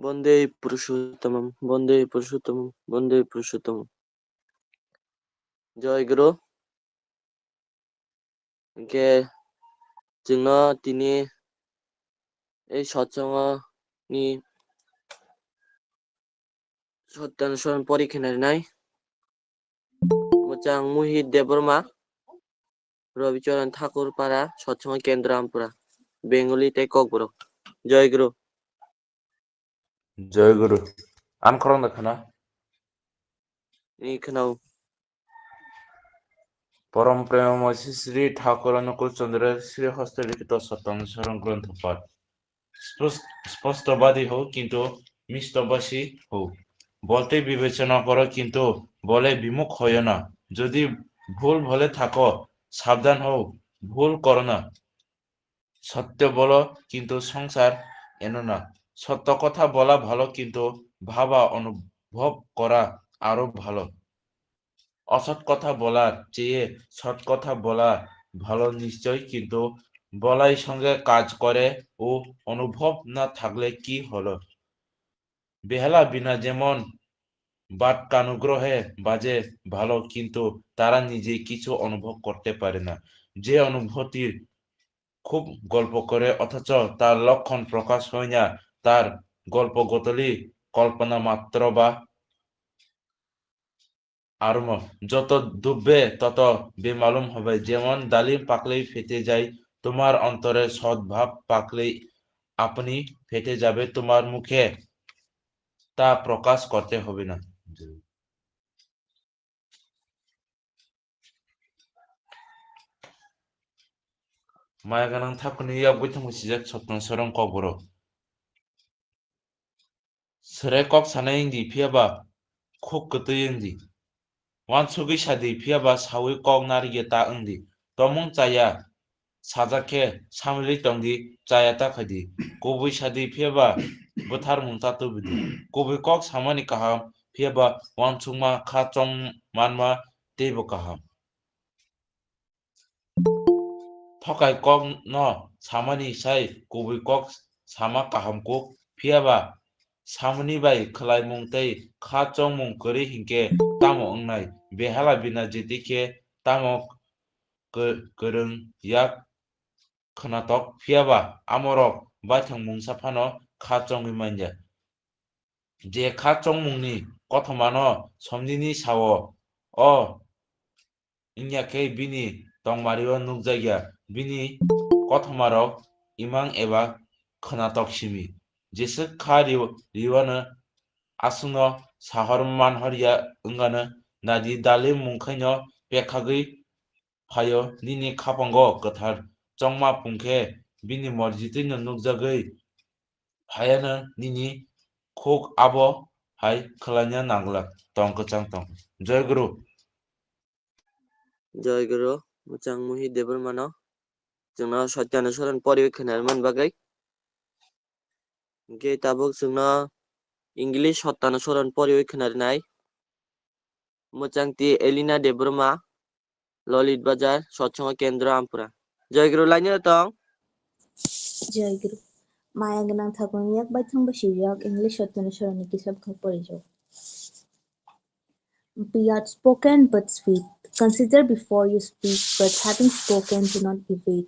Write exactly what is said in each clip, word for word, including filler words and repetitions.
Bonde Purushottamam, Bonde Purushottamam, Bonde Purushottamam. Joy Guru. Hingke chwngno tini ei sotsongo ni Sottan soron pori khe narinai. Mwchang Muhi Debbarma, Rabicharan Thakur Para, Sotsongo Kendra Ampura, Bengali tei Kokborok. Joy Guru. Joy Guru. Ang khorang da khana? Ni khwnao. Porom premamoi Sri Thakur Anukul Chandra Sri Hoste Likito Sottan Soron Grontho Path. স্পষ্ট-, স্পষ্টবাদী হও, কিন্তু মিষ্টভাষী হও। বলতে বিবেচনা করো, কিন্তু বলে বিমুখ হইও না। যদি ভুল বলে থাকো, সাবধান হও, ভুল করো না। সত্য বলো, কিন্তু সংসার এনো না। সত্য কথা বলা ভালো, কিন্তু ভাবা অনুভব করা আরো ভালো। অসৎ কথা বলার চেয়ে সৎ কথা বলা ভালো নিশ্চয়, কিন্তু বলাই সঙ্গে কাজ করে ও অনুভব না থাকলে কি হলো? বেহালা বীণা যেমন বাদ কানুগ্রহে বাজে ভালো, কিন্তু তারা নিজে কিছু অনুভব করতে পারে না। যে অনুভূতির খুব গল্প করে, অথচ তার লক্ষণ প্রকাশ হয় না, তার গল্প গতলি কল্পনা মাত্র বা আরম্ভ। যত ডুববে তত বেমালুম হবে। যেমন ডালিম পাকলেই ফেটে যায়, তোমার অন্তরে সদ্ভাব পাকলেই আপনি ফেটে যাবে, তোমার মুখে তা প্রকাশ করতে হবে না। Maya gwnang thakurni yak buithangbo sijak Sotton Soron Kokborok. Sere kok sanai wngdi, phiya ba khuk kwtwi wngdi. Wansugwi sadi, phiya ba saui kok narigya ta wngdi. Tomung chaya sajak khe samilwi tongdi, chaya ta khaidi. Kubui sadi, phiya ba bwtharmung ta tubudi. Kubui kok samani kaham, phiya ba wansukma kha chong manma teibo kaham. Thokai kok no samani sai kubui kok sama kaham kuk, phiya ba samani bai khwlaimung tei kha chongmung kwrwi hinkhe tamo wngnai? Behala bina jeti khe tamo kw-, kwrwng yak khwnatok, phiya ba amorok baithang mungsa phano kha chongwi manya. Je kha chongmungni kothomano somnini sao, o wngya khe bini tongmario nukjakya, bini kothomarok imang eba khwnatok simi. Jeswk kha ri-, riwano aswkno sahor manhorya wngano nadi, dali mungkhaino pekhagwi phaio nini khapango kwthar chongma pungkhe bini morjitwino nukjagwi phaiano nini khuk abo hai khwlaina nangla tong kwchang tong. Joy Guru. Joy Guru, mwchang Muhi Debbarmano chwngno Sotyano Soron poriwi khwnarwmani bagwi. Hwnkhe tabuk chwngno English Sotyano Soron poriwi khwnarwnai. Mwchangti Elina Debbarma, Lolit Bazar, Sotsongo Kendra Ampura. Joy Guru lainio tong. Joy Guru. Maya gwnang thakurni yak baithang bwswijak English Sotyano Soronni kisa bwkhak porijak. Be outspoken but sweet. Consider before you speak, but having spoken, do not evade.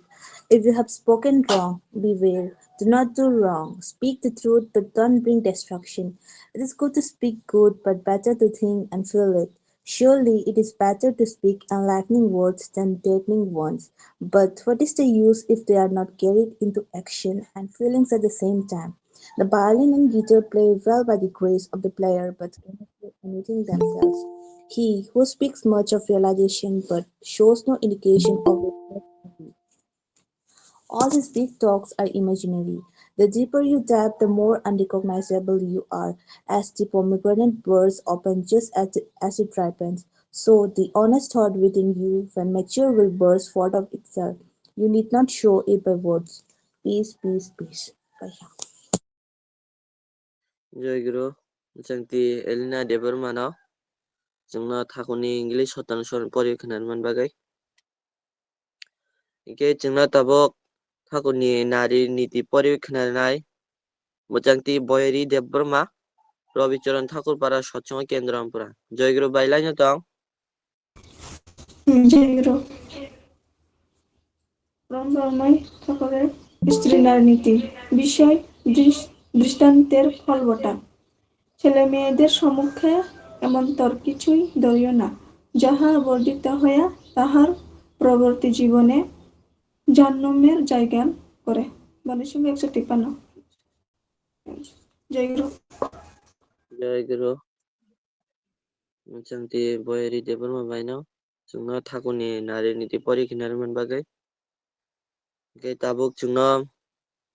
If you have spoken wrong, beware. Do not do wrong. Speak the truth, but don't bring destruction. It is good to speak good, but better to think and feel it. Surely it is better to speak enlightening words than deadening ones. But what is the use if they are not carried into action and feelings at the same time? The violin and guitar play well by the grace of the player, but cannot do anything themselves. He who speaks much of realization but shows no indication of it. All his big talks are imaginary. The deeper you dive, the more unrecognizable you are, as the pomegranate bursts open just as, as it ripens. So the honest thought within you, when mature, will burst forth of itself. You need not show it by words. Peace, peace, peace. Joy Guru, chwngti Elina Debbarmano chwngno thakurni English Sotyano Soron poriwi khwnarwmani bagwi. Hwnkhe chwngno tabuk thakurni nari niti poriwi khwnarwnai. Mwchangtwi Boyari Debbarma, Robi Charan Thakur Para, Satsang Kendra Ampura. Joy Guru bai line o tong. Joy Guru. Rom Bormai Thakurer Stri Narniti. Bishoy dris-, Drishtanther Pholbota. ছেলে মেয়েদের সম্মুখে এমনতর কিছুই ধরিও না, যাহা বর্ধিত হইয়া তাহার পরবর্তী জীবনে জাহান্নামের জায়গা করে। বলে সঙ্গে একশো তিপ্পান্ন। জয় গুরু। Joy Guru. Mwchangtwi Boyari Debbarma baino chwngno Thakurni Nari Niti pori khinarwmani bagwi. Hwnkhe tabuk chwngno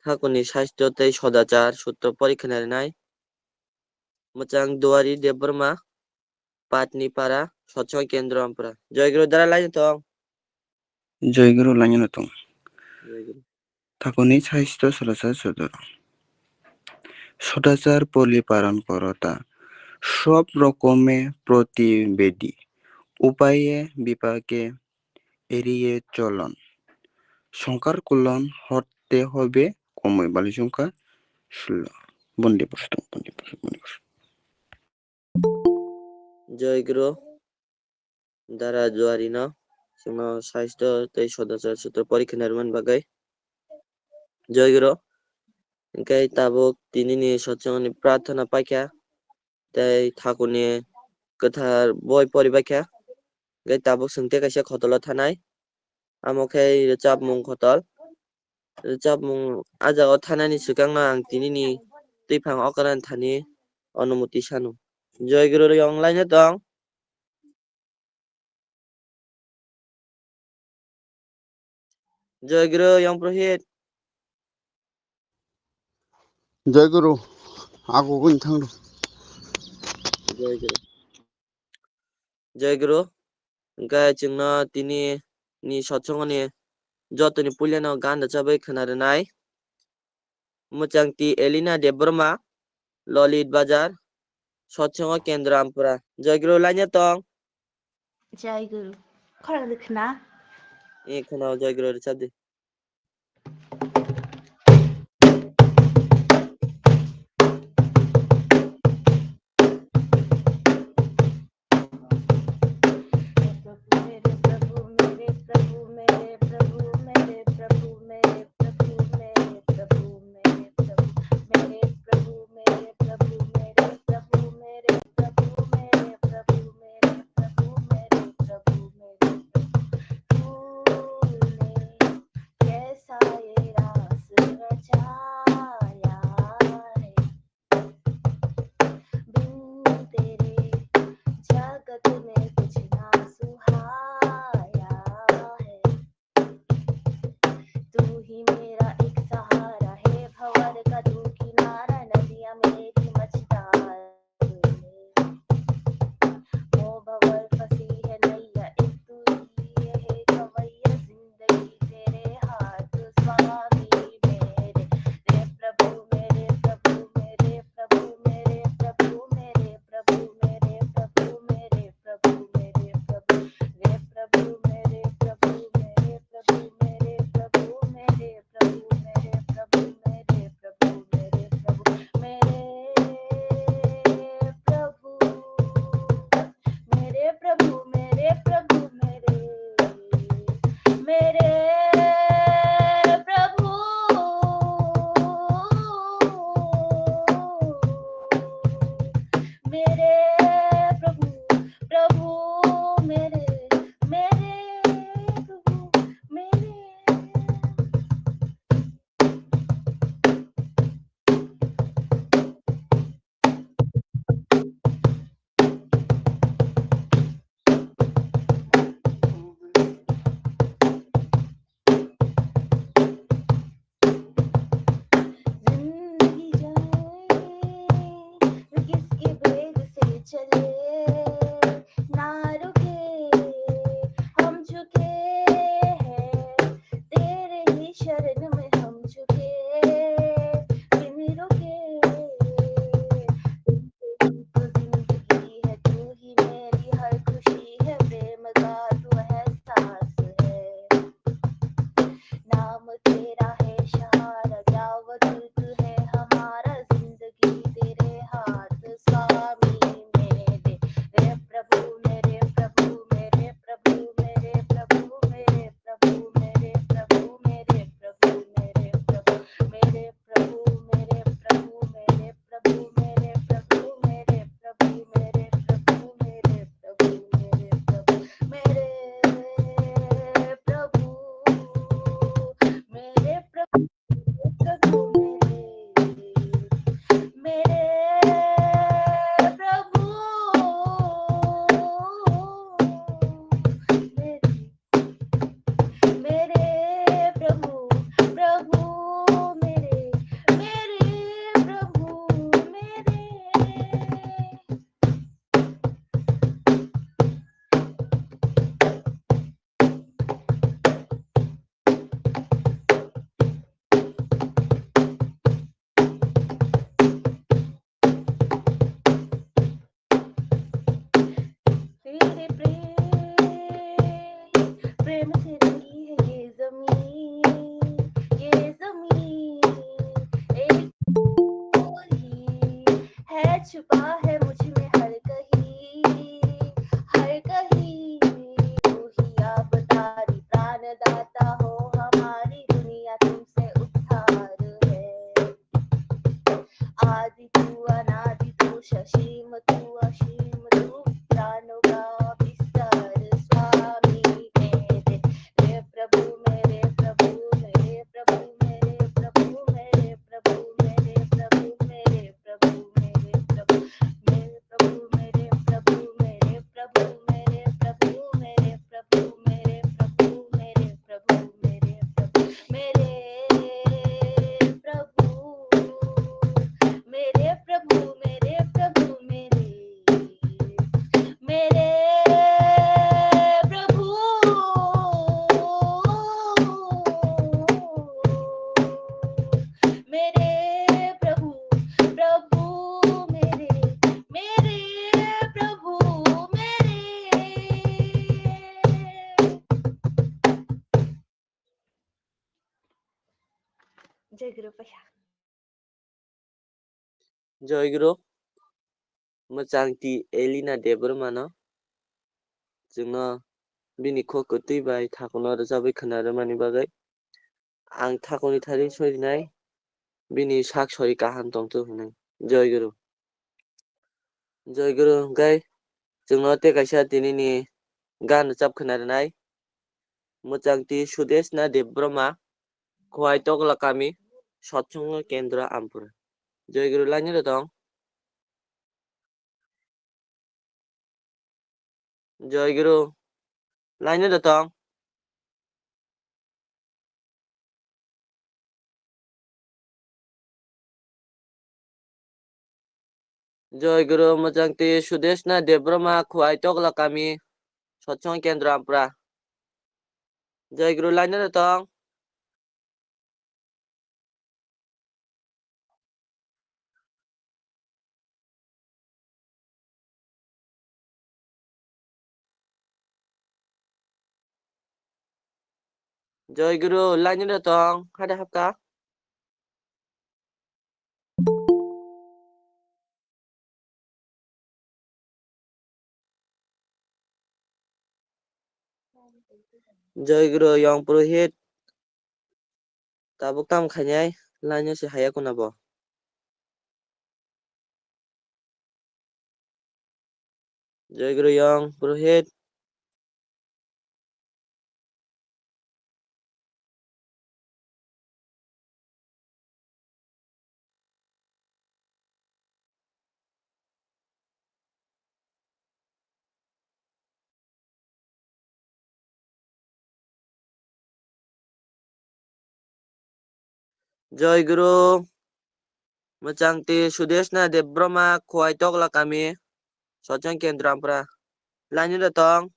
Thakurni Sastro tei Sodachar Sutro pori khinarwnai. Mwchang Duari Debbarma, Patni Para, Satsang Kendra Ampura. Joy Guru dara line o tong. Joy Guru line o tong. Joy Guru. Thakurni Sastro Sodachar Sutro. সদাচার পল্লী পালন করতা, সব রকমে প্রতিবেদী, উপায়ে বিপাকে এড়িয়ে চলন, সংসার কুলন হতে হবে কমই। Bali songkha sullo. Bondi pusto, bondi pusto, bondi pusto. Joy Guru. Dara Juari no chwngno Sastro tei Sodachar Sutro pori khinarwmani bagwi. Joy Guru. Hwnkhe tabuk tinini Satsangni prarthana paikha tei Thakurni kwthar boi pori baikha. Hwnkhe tabuk chwng tei kaisa khotolo thanai. Amo khe rwchapmung khotol. Rwchapmung a jagao thanani swkangno ang tinini twiphang okran thani onumuti sanu. Joy Guru riyong laino tong. Joy Guru Yong Prohit. Joy Guru. Ago wng thang. Joy Guru. Joy Guru. Hwnkhe chwngno tini ni Satsangni jotoni puilano gan rwchabwi khwna rwnai. Mwchangtwi Elina Debbarma, Lolit Bazar, Satsango Kendra Ampura. Joy Guru laina tong. Joy Guru. Khorang de khna. E khna Joy Guru rwchap di. प्रेम से रंगी है ये जमीन, ये जमीन। एक बोल ही है, छुपा है मुझ में हर कहीं, हर कहीं। तू ही अवतारी प्राणदाता हो, हमारी दुनिया तुमसे उधार है। आदि तू, अनादि तू, ससीम तू, असीम तू, प्राणों का विस्तार स्वामी। मेरे, मेरे प्रभु, मेरे प्रभु, मेरे प्रभु, मेरे प्रभु, मेरे प्रभु, मेरे प्रभु, मेरे प्रभु, मेरे प्रभु, मेरे प्रभु, मेरे प्रभु, मेरे प्रभु, मेरे प्रभु, मेरे प्रभु, मेरे प्रभु, मेरे प्रभु, मेरे प्रभु, मेरे प्रभु, मेरे प्रभु, मेरे प्रभु, मेरे, मेरे प्रभु, मेरे प्रभु, प्रभु मेरे, मेरे प्रभु मेरे। जय गुरु पैसा। Joy Guru, mwchang ti Elina Debbarma no chwngno bini kok kwtwi bai thakono rwchabwi khwna rwmani bagwi. Ang thakoni thari soirinai, bini sak sori kaham tongthok hinwi. Joy Guru. Joy Guru hwnkhe chwngno tei kaisa tinini gan rwchap khwna rwnai. Mwchangti Sudeshna Debbarma, Khowai Tokla kami, Satsongo Kendra Ampura. Joy Guru, line o tong. Joy Guru, line o tong. Joy Guru, mwchangti Sudeshna Debbarma, Khowai Tokla kami, Satsong Kendra Ampura. Joy Guru, line o tong. Joy Guru, line o tong, hade hapka. Joy Guru, Yong Purohit. Tabuk tamo khainai, line o se haya kuna bo. Joy Guru, Yong Purohit. Joy Guru, mwchangti Sudeshna Debbarma, Khowai Tokla kami, Satsong Kendra Ampura. Line o tong.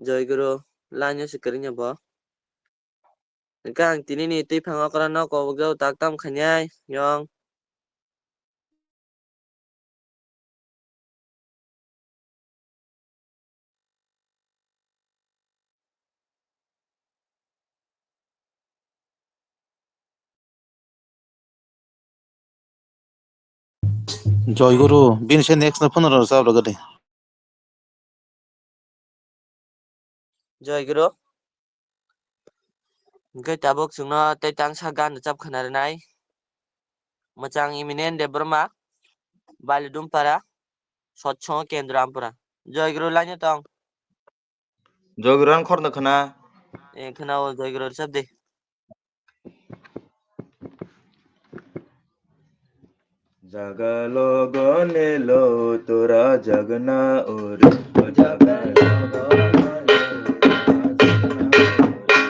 Joy Guru, line o se kwrwngya bo. Hwnkhe ang tinini twi phang okra no kobok jak tak tam khainai, Yong. Joy Guru, bini se next no phone rw sab rw gadi. Joy Guru. Hwnkhe tabuk chwngno tei tangsa gan rwchap khwna rwnai. Mwchang Iminen Debbarma, Balidumpara, Satsongo Kendra Ampura. Joy Guru, line o tong. Joy Guru, ang khorno khwna. Eh, khwna o, Joy Guru, rwchap di. Jagalo gonelo tora jagna ore, jagalo gonelo tora jagna ore.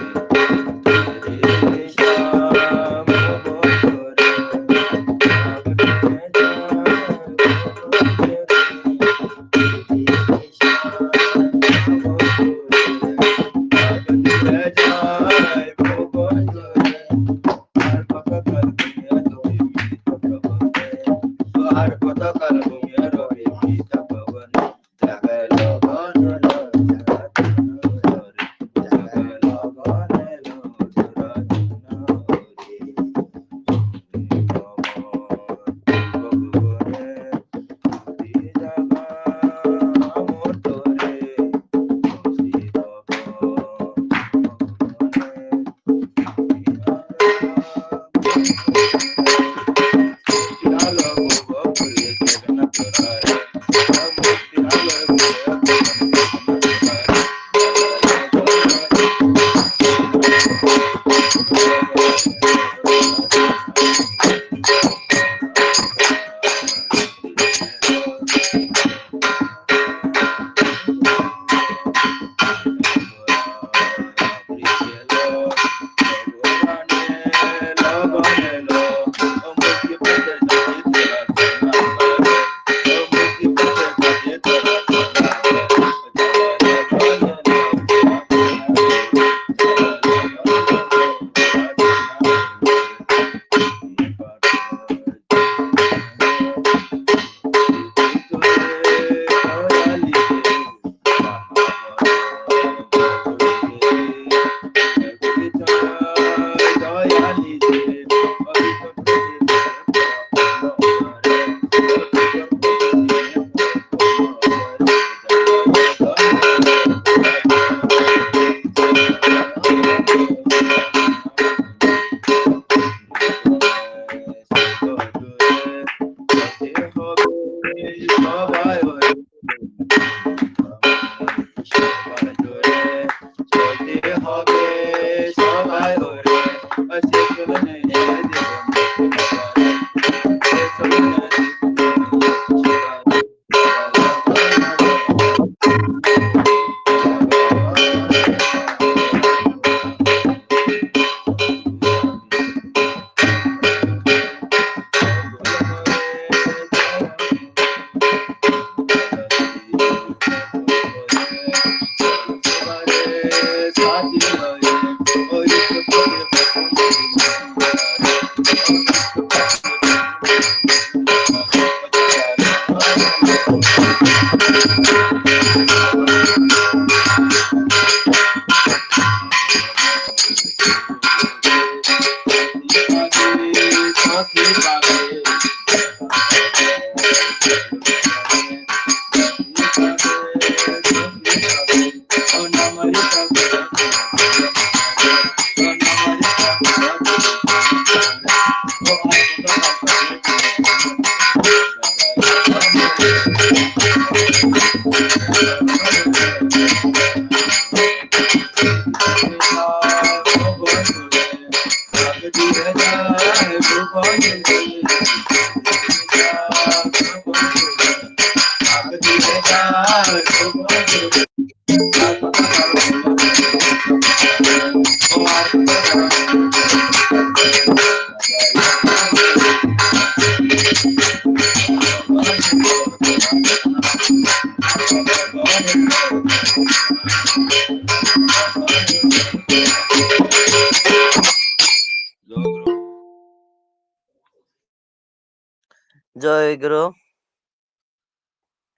Joy Guru,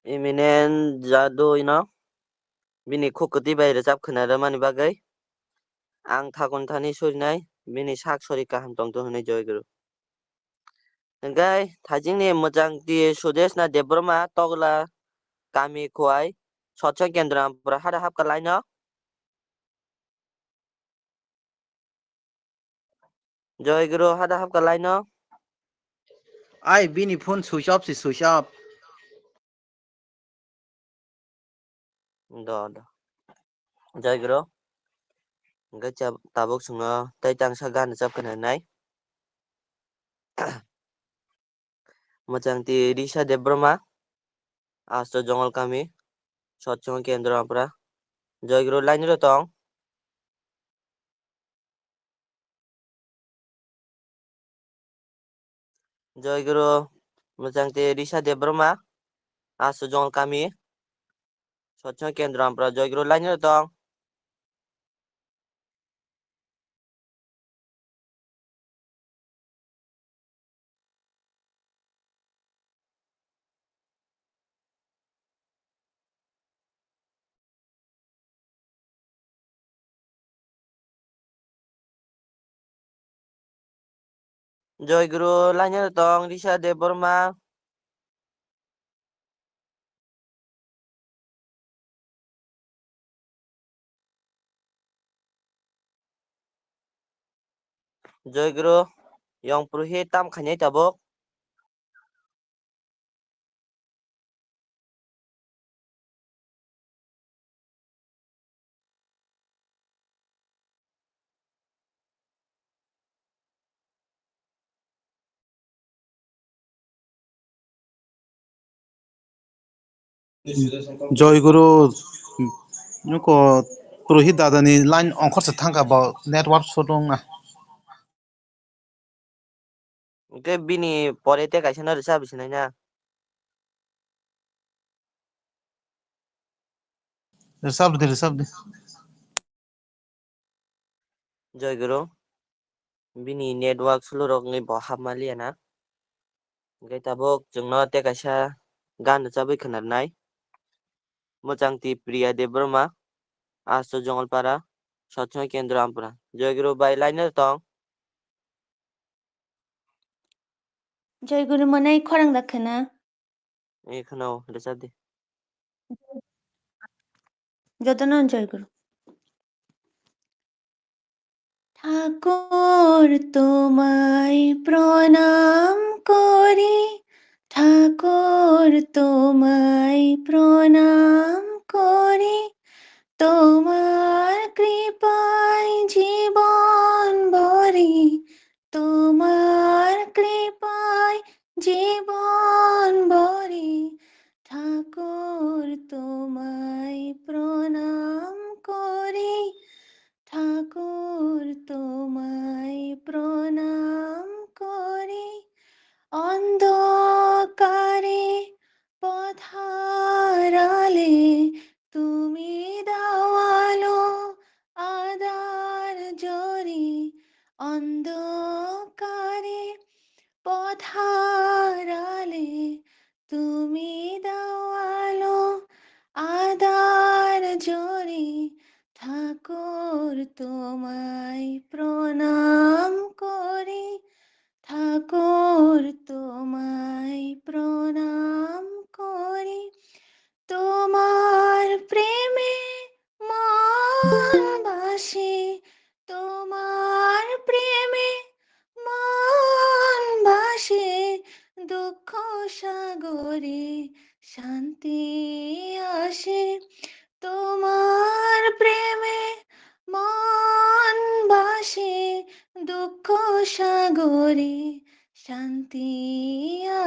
Eminent Jadu ino bini khuk kwtwi bai rwchap khwna rwmani bagwi ang thakun thani surinai, bini sak sori kaham tongtong hwnwi Joy Guru. Hwnkhe thajingni mwchangtwi Sudeshna Debbarma Togla kami Khowai Satsang Kendra Ampura hada hapka laino. Joy Guru hada hapka laino. Ai bini phone switch off si switch off. Do do. Joy Guru. Hwnkhe cha-, tabuk chwngno tei tangsa gan rwchap khwna nai. Mwchangtwi Risa Debbarma, Asto Jongal Kami, Satsang Kendra Ampura. Joy Guru line ro tong. Joy Guru, mwchangtwi Risa Debbarma, Asto Jongal Kami, Satsang Kendra Ampura. Joy Guru line ro tong. Joy Guru, lainano tong Risa Debbarma. Joy Guru, yong puruhi tam khainai tabuk. Joy Guru, nuko Purohit dada ni line ongkhor se thangkha bo network slow wngna. Hwnkhe bini pore tei kaisa no rwchap sinai na. Rwchap di, rwchap di. Joy Guru, bini network slow rok wngwi bo hapma liya na. Hwnkhe tabuk chwngno tei kaisa gan rwchabwi khwnarnai. Mwchangtwi Priya Debbarma, Asto Jongalpara, Satsang Kendra Ampura. Joy Guru bai line o tong. Joy Guru mwnai khorang da khwna. Ei khwna o, rwchap di. Jotono Joy Guru. ঠাকুর তোমায় প্রণাম করি, ঠাকুর তোমায় প্রণাম করি, তোমার কৃপা তোমায় প্রণাম করি, ঠাকুর তোমায় প্রণাম করি। তোমার প্রেমে মন ভাসে, তোমার প্রেমে মন ভাসে, দুঃখ সাগরে শান্তি আসে। তোমার প্রেমে মন ভাসে, দুঃখ সাগরে শান্তি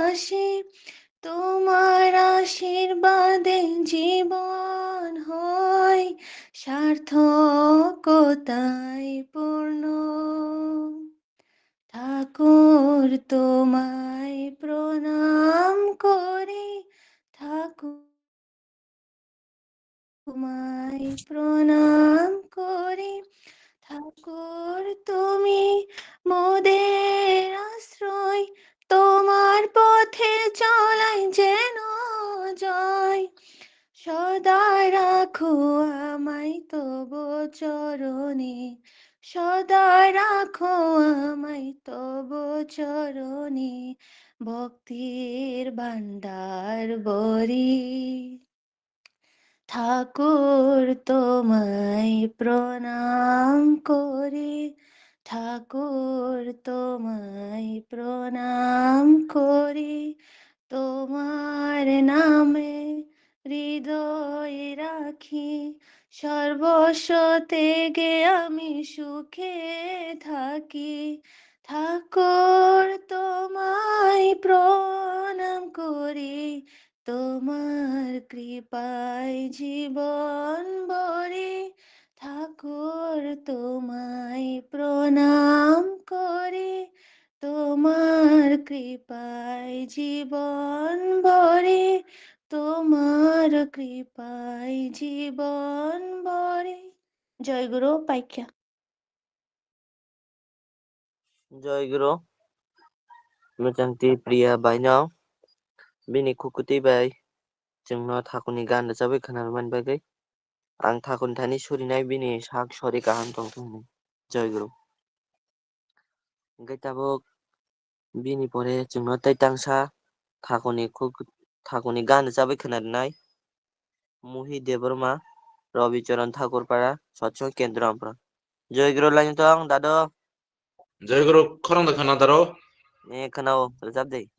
আসে। তোমার আশীর্বাদে জীবন হয় সার্থকতায় পূর্ণ। ঠাকুর তোমায় প্রণাম করি, ঠাকুর তোমায় প্রণাম করি। ঠাকুর তুমি মোদের আশ্রয়, তোমার পথে চলাই যেন জয়। সদা রাখো আমায় তব চরণে, সদা রাখো আমায় তব চরণে, ভক্তির ভাণ্ডার ভরি। ঠাকুর তোমায় প্রণাম করি, ঠাকুর তোমায় প্রণাম করি। তোমার নামে হৃদয় রাখি, সর্বস্ব ত্যাগে আমি সুখে থাকি। ঠাকুর তোমায় প্রণাম করি, তোমার কৃপায় জীবন ভরি। ঠাকুর তোমায় প্রণাম করি, তোমার কৃপায় জীবন ভরি, তোমার কৃপায় জীবন ভরি। জয় গুরু পাইকা। Joy Guru, Muchangti Priya baino bini khukutwi bai chwngno thakurni gan rwchabwi khwnarwmani bagwi ang thakurni thani surinai bini sak sori kaham tongthok hinwi. Joy Guru. Hwnkhe tabuk bini pore chwngno tei tangsa thakurni khuk-, thakurni gan rwchabwi khwnarwnai Muhi Debbarma, Robi Charan Thakurpara, Satsang Kendra Ampra. Joy Guru laino tong dado. Joy Guru khorang da khana daro. Eh, khana o, rwchap de.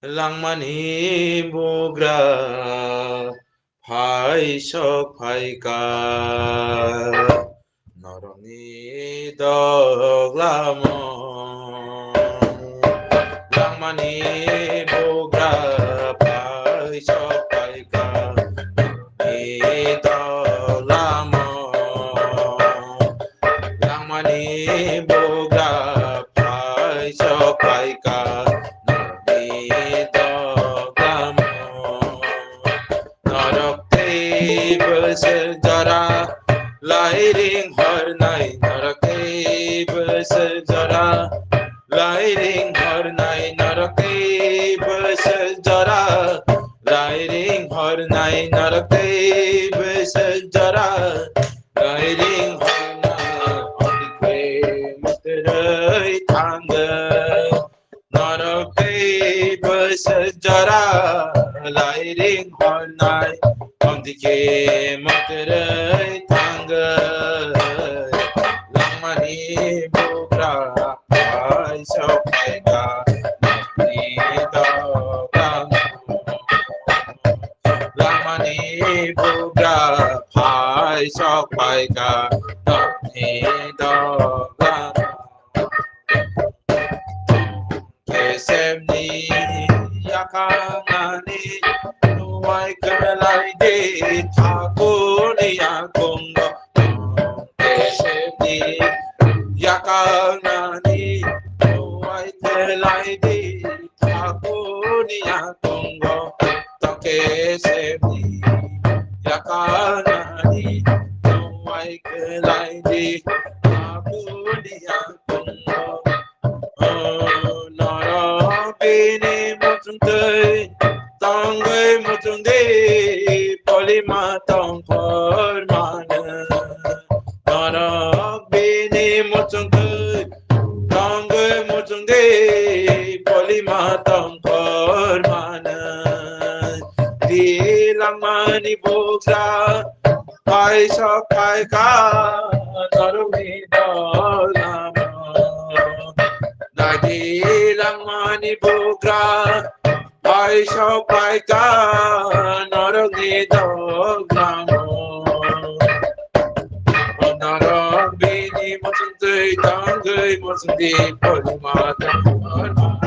Langmani bugra phai sok phaika, norokni doglamo. Langmani bugra phai sok phaika, norokni doglamo. Langmani bugra phai sok phaika, norokni doglamo. Norok tei bwswk jora, lairing hornai norok tei bwswk jora, lairing hornai norok tei bwswk jora, lairing hornai norok tei bwswk jora. Lairing hornai hor twi khe mwtwrwi thango. Norok tei bwswk jora lairing hornai hor twi khe mwtwrwi thango. Langmani bugra phai sok phaika, nokni doglamo. Langmani bugra phai sok phaika, nokni doglamo. Kesemni yakhangni nuwai kwlai di thakurni yakungo. Kesemni yakhangni nuwai kwlai di thakurni yakungo. Tokhe semni yakhangni nuwai kwlai di thakurni yakungo. O norok bini muchungtwi tongwi muchung muchungdi polima tongkhor mano. Norok bini muchungtwi tongwi muchungdi polima tongkhor mano. Di langmani bugra paisok paikha norokni doglamo. Nagi langmani bugra paisok paikha norokni doglamo. Norok bini muchungtwi tongwi muchungdi polima tongkhor mano.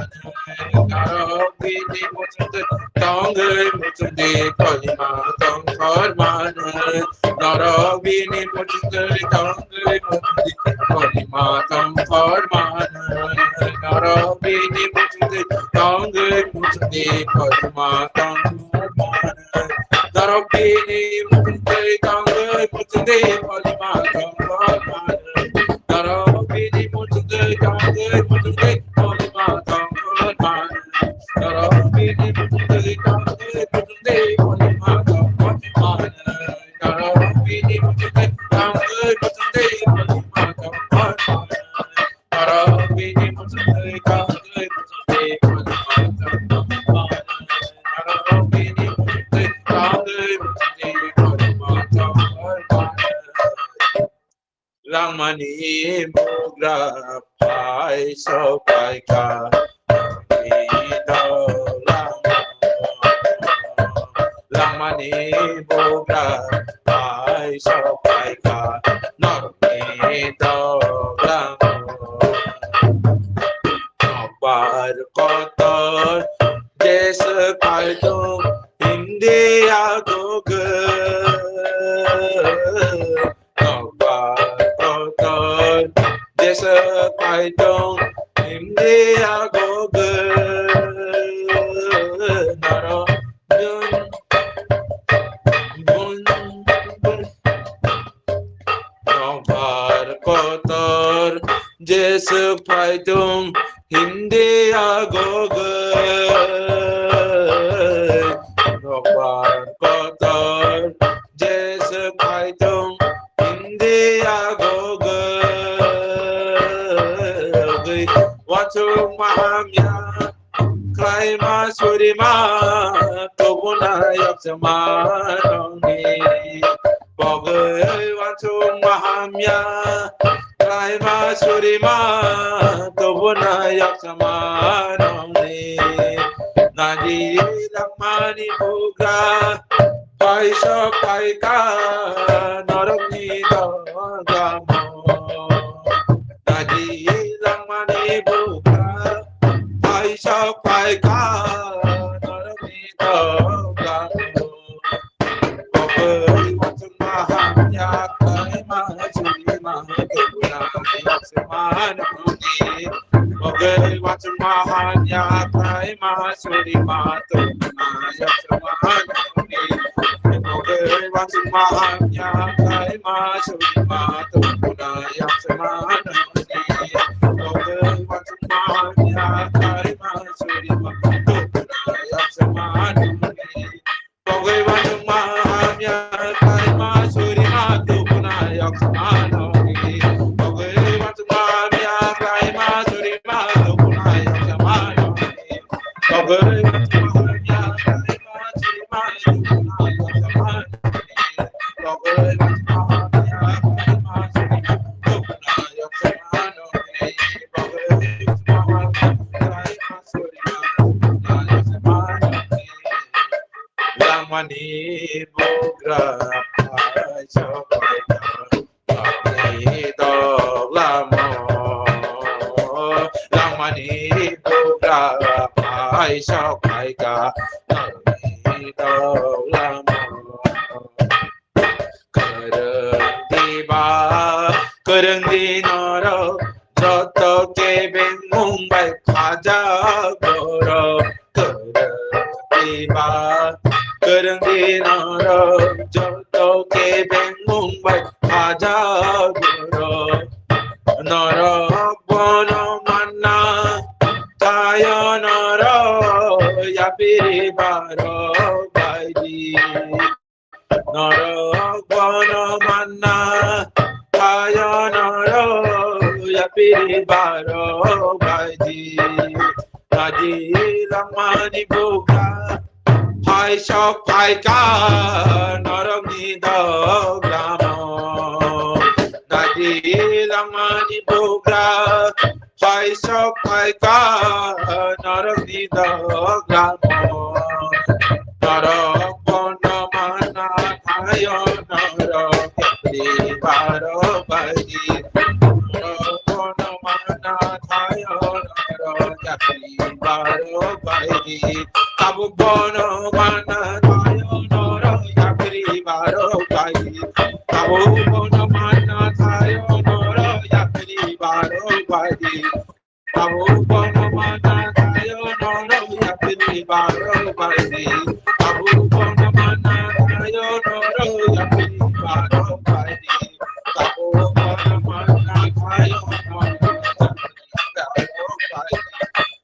Norok bini muchungtwi tongwi muchungdi polima tongkhor mano. Norok bini muchungtwi tongwi muchungdi polima tongkhor mano. Norok bini muchungtwi tongwi muchungdi polima tongkhor mano. Norok bini muchungtwi tongwi muchungdi polima tongkhor mano. Norok bini muchungtwi tongwi muchungdi polima tongkhor mano. Norok bini muchungtwi tongwi muchungdi polima tongkhor mano. Norok bini muchungtwi tongwi muchungdi polima tongkhor mano. Norok bini muchungtwi tongwi muchungdi polima tongkhor mano. Norok bini muchungtwi tongwi muchungdi polima tongkhor mano. Langmani bugra paisok paikha, ito langmani bugra paisok paikha, norokni doglamo. Nokbar kotor jeswk phaitong India gogwi. Nokbar kotor jeswk phaitong India gogwi. Norok bun bun Nokbar kotor jeswk phaitong India gogwi. Nokbar kotor jeswk phaitong India gogwi. Wansuk mahamya khlaima surima tubuna yakchama nongni. Bogwi wansuk mahamya khlaima surima tubuna yakchama nongni. Nagi langmani bugra paisok paikha norokni doglamo. Nagi langmani bugra paisok paikha norokni doglamo. Bogwi wansuk mahamya khlaima surima tubuna yakchama nongni. Bogwi wansuk mahamya khlaima surima tubuna yakchama nongni. Bogwi wansuk mahamya khlaima surima tubuna yakchama nongni. Bogwi wansuk mahamya khlaima surima tubuna yakchama nongni. Bogwi wansuk mahamya khlaima surima tubuna yakchama nongni. Bogwi wansuk mahamya khlaima surima tubuna yakchama nongni. Bogwi wansuk mahamya khlaima surima tubuna yakchama nongni. Bogwi wansuk mahamya khlaima surima tubuna yakchama nongni. Bogwi wansuk mahamya khlaima surima tubuna yakchama nongni. Langmani bugra paisok paikha norokni doglamo. Langmani bugra paisok paikha norokni doglamo. Kwrwng di ba, kwrwng di norok, joto kebengmung bai khajak borok. Kwrwng di ba, kwrwng di norok, joto kebengmung bai khajak borok. Norok bono manna, tayo norok yapiri borok bai. Norok bono manna thaio norok yapri barok baidi. Nadi langmani bugra hai sok phaika norokni doglamo. Nadi langmani bugra hai sok phaika norokni doglamo. Norok bono manna thaio norok yapri barok baidi. Norok bono manna thaio norok yapri barok baidi. Tabuk bono manna thaio norok yapri barok baidi. Tabuk bono manna thaio norok yapri barok baidi. Tabuk bono manna thaio norok yapri barok baidi. Tabuk bono manna thaio norok yapri barok baidi. Tabuk bono manna thaio norok yapri barok baidi.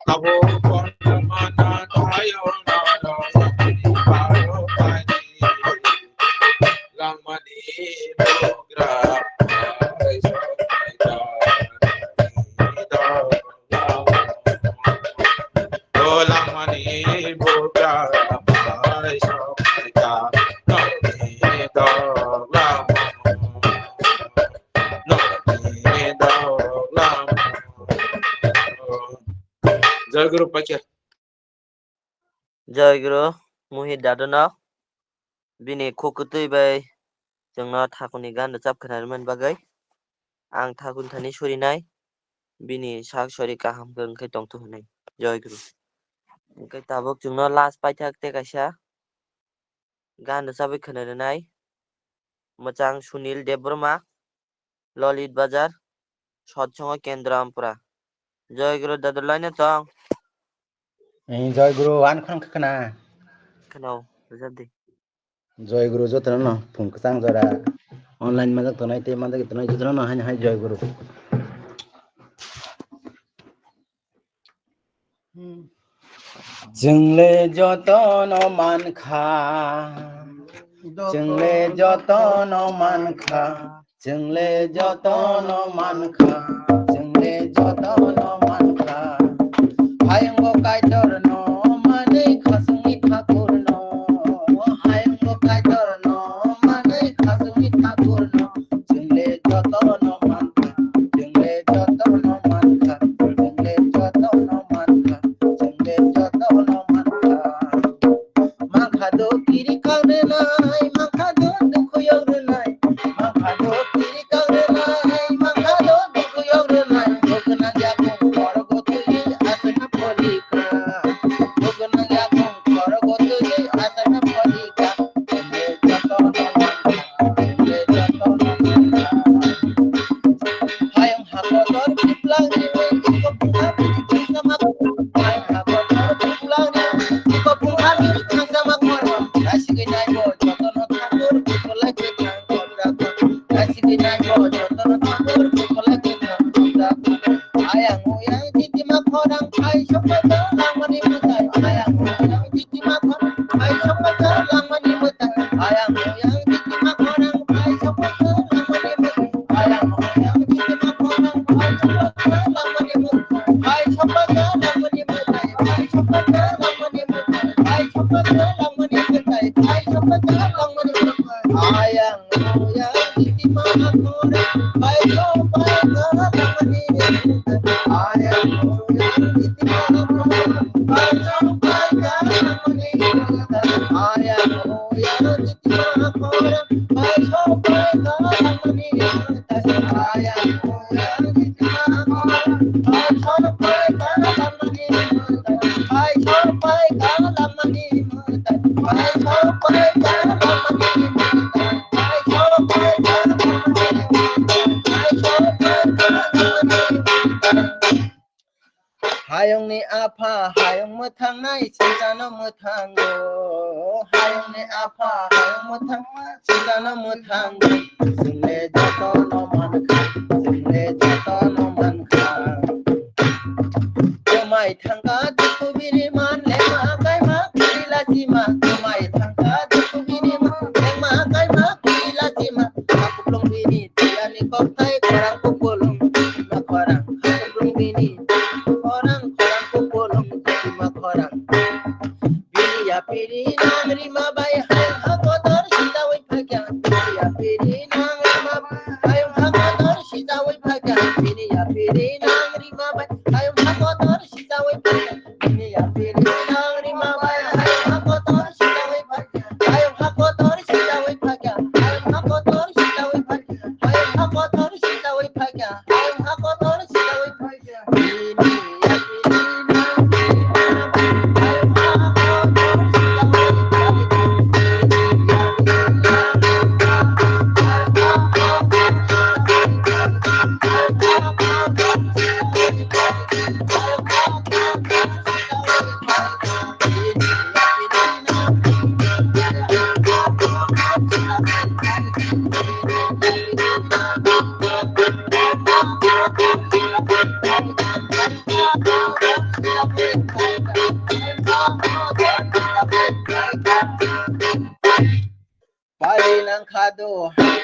Tabuk bono manna thaio norok yapri barok baidi. Langmani bugra hai sok phaika. O langmani bugra hai sok phaika. Nokni doglamo. Nokni doglamo. Jai Guru Paikha. Jai Guru, Mohit Dada no bini khuk kwtwi bai chwngno thakurni gan rwchap khwnarwmani bagwi ang thakur thani surinai, bini sak sori kaham khe wngkhe tongthu hwnwi. Jai Guru. Hwnkhe tabuk chwngno last paithak tei kaisa gan rwchabwi khwnarwnai mwchang Sunil Debbarma, Lolit Bazar, Satsang Kendra Ampura. Jai Guru Dada laina tong. Eh, Jai Guru, ang khorang khna. Khna, rwjap di. Jai Guru jotono no phung kwchang jora online majak tongnai tei majak tongnai jotono no hai hai Jai Guru. Chwngle jotono mankha, chwngle jotono mankha, chwngle jotono mankha, chwngle jotono mankha. Hayungo Kaitorno manwi khasungni thakurno, hayungo Kaitorno manwi khasungni thakurno. Chwngle jotono mankha, chwngle jotono mankha, chwngle jotono mankha, chwngle jotono mankha. Mankha do kiri kang rwnai, mankha do dukhu yong rwnai, mankha do kiri kang rwnai, mankha do dukhu yong rwnai. Bukna yakung korgo twi asana pholika, bukna yakung korgo twi asana pholika. Ayang uyang titima khorang phai sokphaikha langmani mwtai. Ayang uyang titima khorang phai sokphaikha langmani mwtai. Ayang uyang titima khorang phai sokphaikha langmani mwtai. Ayang uyang titima khorang phai sokphaikha langmani mwtai. Phai sokphaikha langmani mwtai. Phai sokphaikha langmani mwtai. Phai sokphaikha langmani mwtai. Phai sokphaikha langmani mwtai. Ayang Hayungni apha, hayung mwthangnai, sinchano mwthango. Hayungni apha, hayung mwthangnai, sinchano mwthango. Chwngle jotono mankha, chwngle jotono mankha. Kwmai thangkha dukhu bini man lema kaima kiri lachima. Kwmai thangkha Pai nang kha do,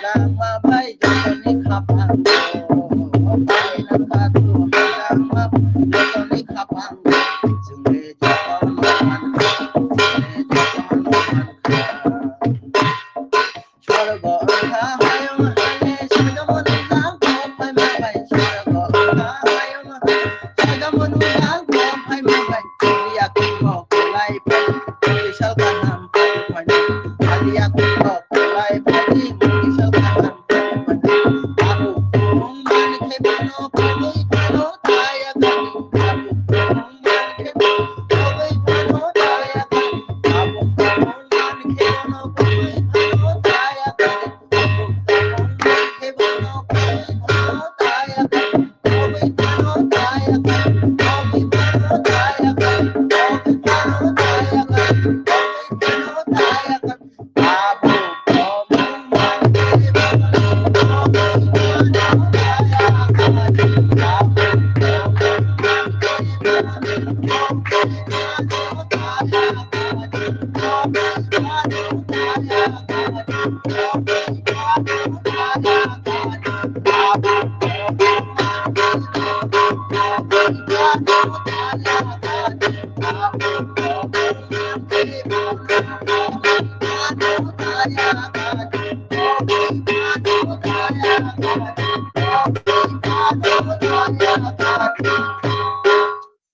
langma bai jotoni khapang do. Pai nang kha do, langma bai jotoni khapang do. Chwngni jotono man kha, chwngni jotono man kha. Sorgo wngkha hayung hale, soidomo nung langkho phaima bai. Sorgo wngkha hayung hale, soidomo nung langkho phaima bai. Aliya kungbo kwlai bai, bisal kaham phaima. Aliya kungbo kwlai bai, bisal kaham phaima. Abu kung man khe bono kagwi phano taya kagwi. Abu kung man khe bono kagwi phano taya kagwi. Abu kung man khe bono kagwi phano taya kagwi.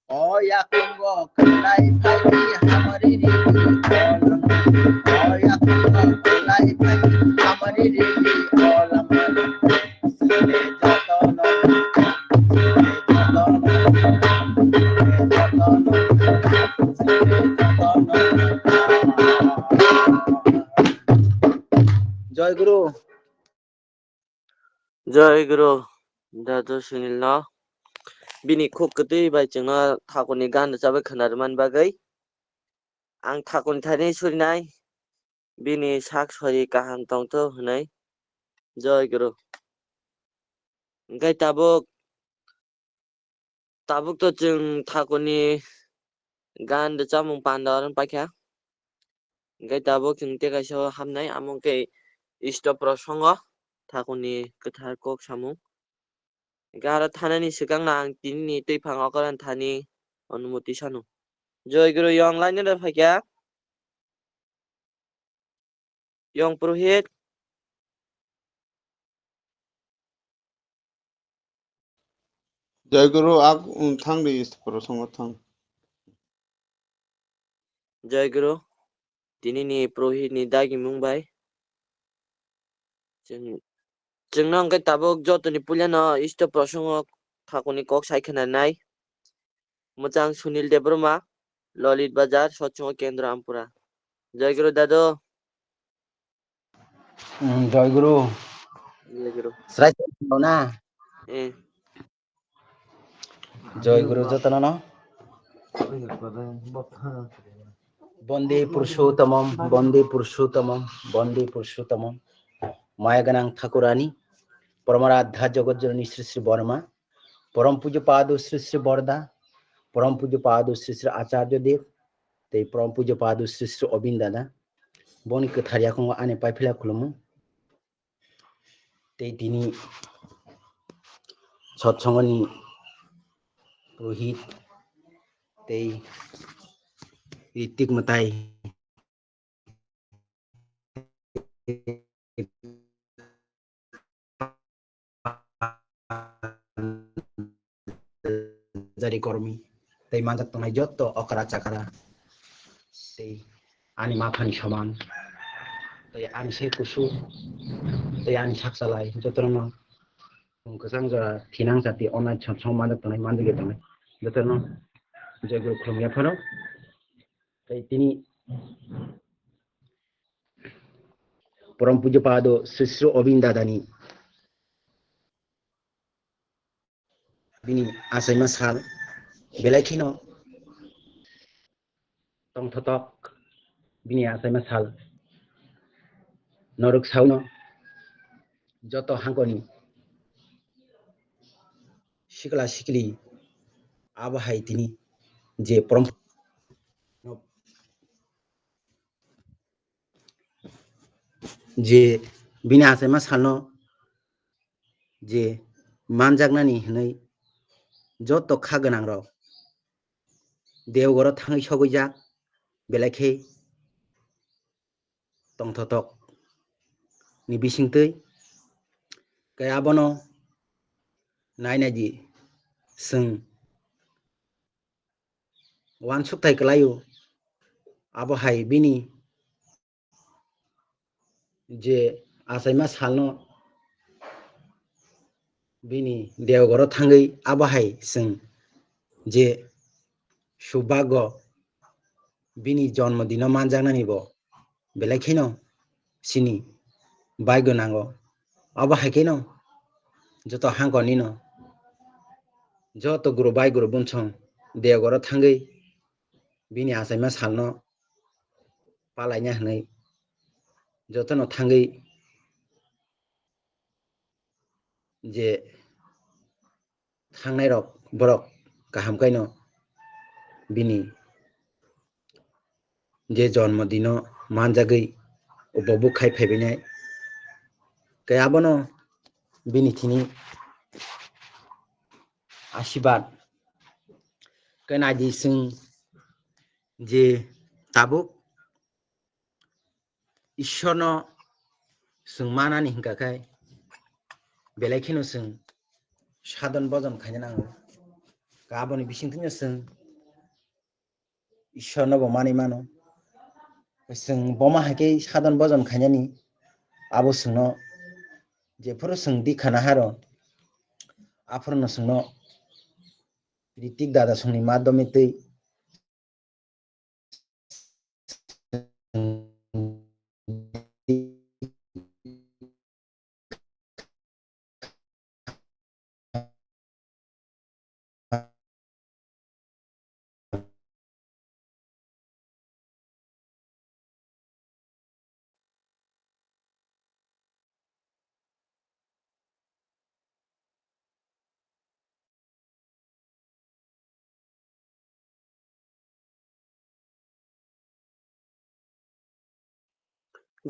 O yakungo kwlai phaidi hamari ridi o lama. O yakungo kwlai phaidi hamari ridi o lama. Sile jotono, sile jotono, sile jotono, sile jotono. Joy Guru. Joy Guru, Dadu Sunil no. Bini khuk kwtwi bai chwngno thakurni gan rwchabwi khwnarwmani bagwi. Ang thakurni thani surinai, bini sak sori kaham tongtho hwnwi. Joy Guru. Hwnkhe tabuk Tabuk to chwng thakurni gan rwchapmung panda oro paikha. Hwnkhe tabuk chwng tei kaisa o hamnai, amo wngkhe isto prosongo thakurni kwthar kok samung. Hwnkhe aro thanani swkangno ang tinini twiphang okran thani onumoti sano. Joy Guru, yong line no paikha. Yong Purohit. Jai Guru, ak, um, thang di, isto prosongo thang. Jai Guru, tinini Purohit ni dagimung bai. Chwng, chwngno hwnkhe tabuk jotoni puilano isto prosongo thakurni kok sai khwnanai. Mwchang Sunil Debbarma, Lolit Bazar, Satsang Kendra, Ampura. Jai Guru Dadu. Hmm, Jai Guru. Jai Guru. Srai srai na? Eh. Jai Guru jotono no. Bonde Purushottamam, Bonde Purushottamam, Bonde Purushottamam. Maya gwnang Thakurani, Paramaradhya Jagat Janani Sri Sri Borma, Param Pujo Pado Sri Sri Borda, Param Pujo Pado Sri Sri Acharya Dev, tei Param Pujo Pado Sri Sri Obin Dada, boni kwthar yakungo ani paiphilia khulumu. Tei tini sotsongoni purohit tei ritik mwtai jari kormi tei manjak tongnai joto okra chakra tei ani maphani soman tei ani se kusu tei ani sakchalai jotono no chwng kwchang jora thinang jati online sotsong manjak tongnai manjak tongnai jotono jai guru khulumya phano. Tei tini Param Pujo Pado Sri Sri Obin Dadani bini achaima sal belai kheno tongthotok bini achaima sal norok sauno joto hangkoni sikla sikli abo hai tini je Param. je bini achaima salno je manjaknani hwnwi joto kha gwnangrok Deogoro thangwi sogwijak, belai khe tongthotok ni bisingtwi. Khe abono nainai di, chwng uansukthai kwlaio, abo hai bini je achaima salno bini Deogoro thangwi abo hai chwng je subhago bini jonmo dino manjaknani bo belai kheno chini baigo nango. Abo hai kheno joto hangkoni no joto guru bai guru bumsong Deogoro thangwi bini achaima salno palaina hwnwi jotono thangwi je thangnai rok borok kaham khaino bini je jonmo dino manjagwi upobhog khai phaibainai. Khe abono bini thini asibad. Khe naidi chwng je tabuk Ishwarno chwng manani hwnkha khe belai kheno chwng sadon bojon khaina nango. Aboni bisingtwino chwng Ishwarno bo manwi mano. Chwng boma hai khe sadon bojon khainani abo chwngno jephuru chwng dikha naharo aphuru no chwngno Ritik dada songni madhyome twi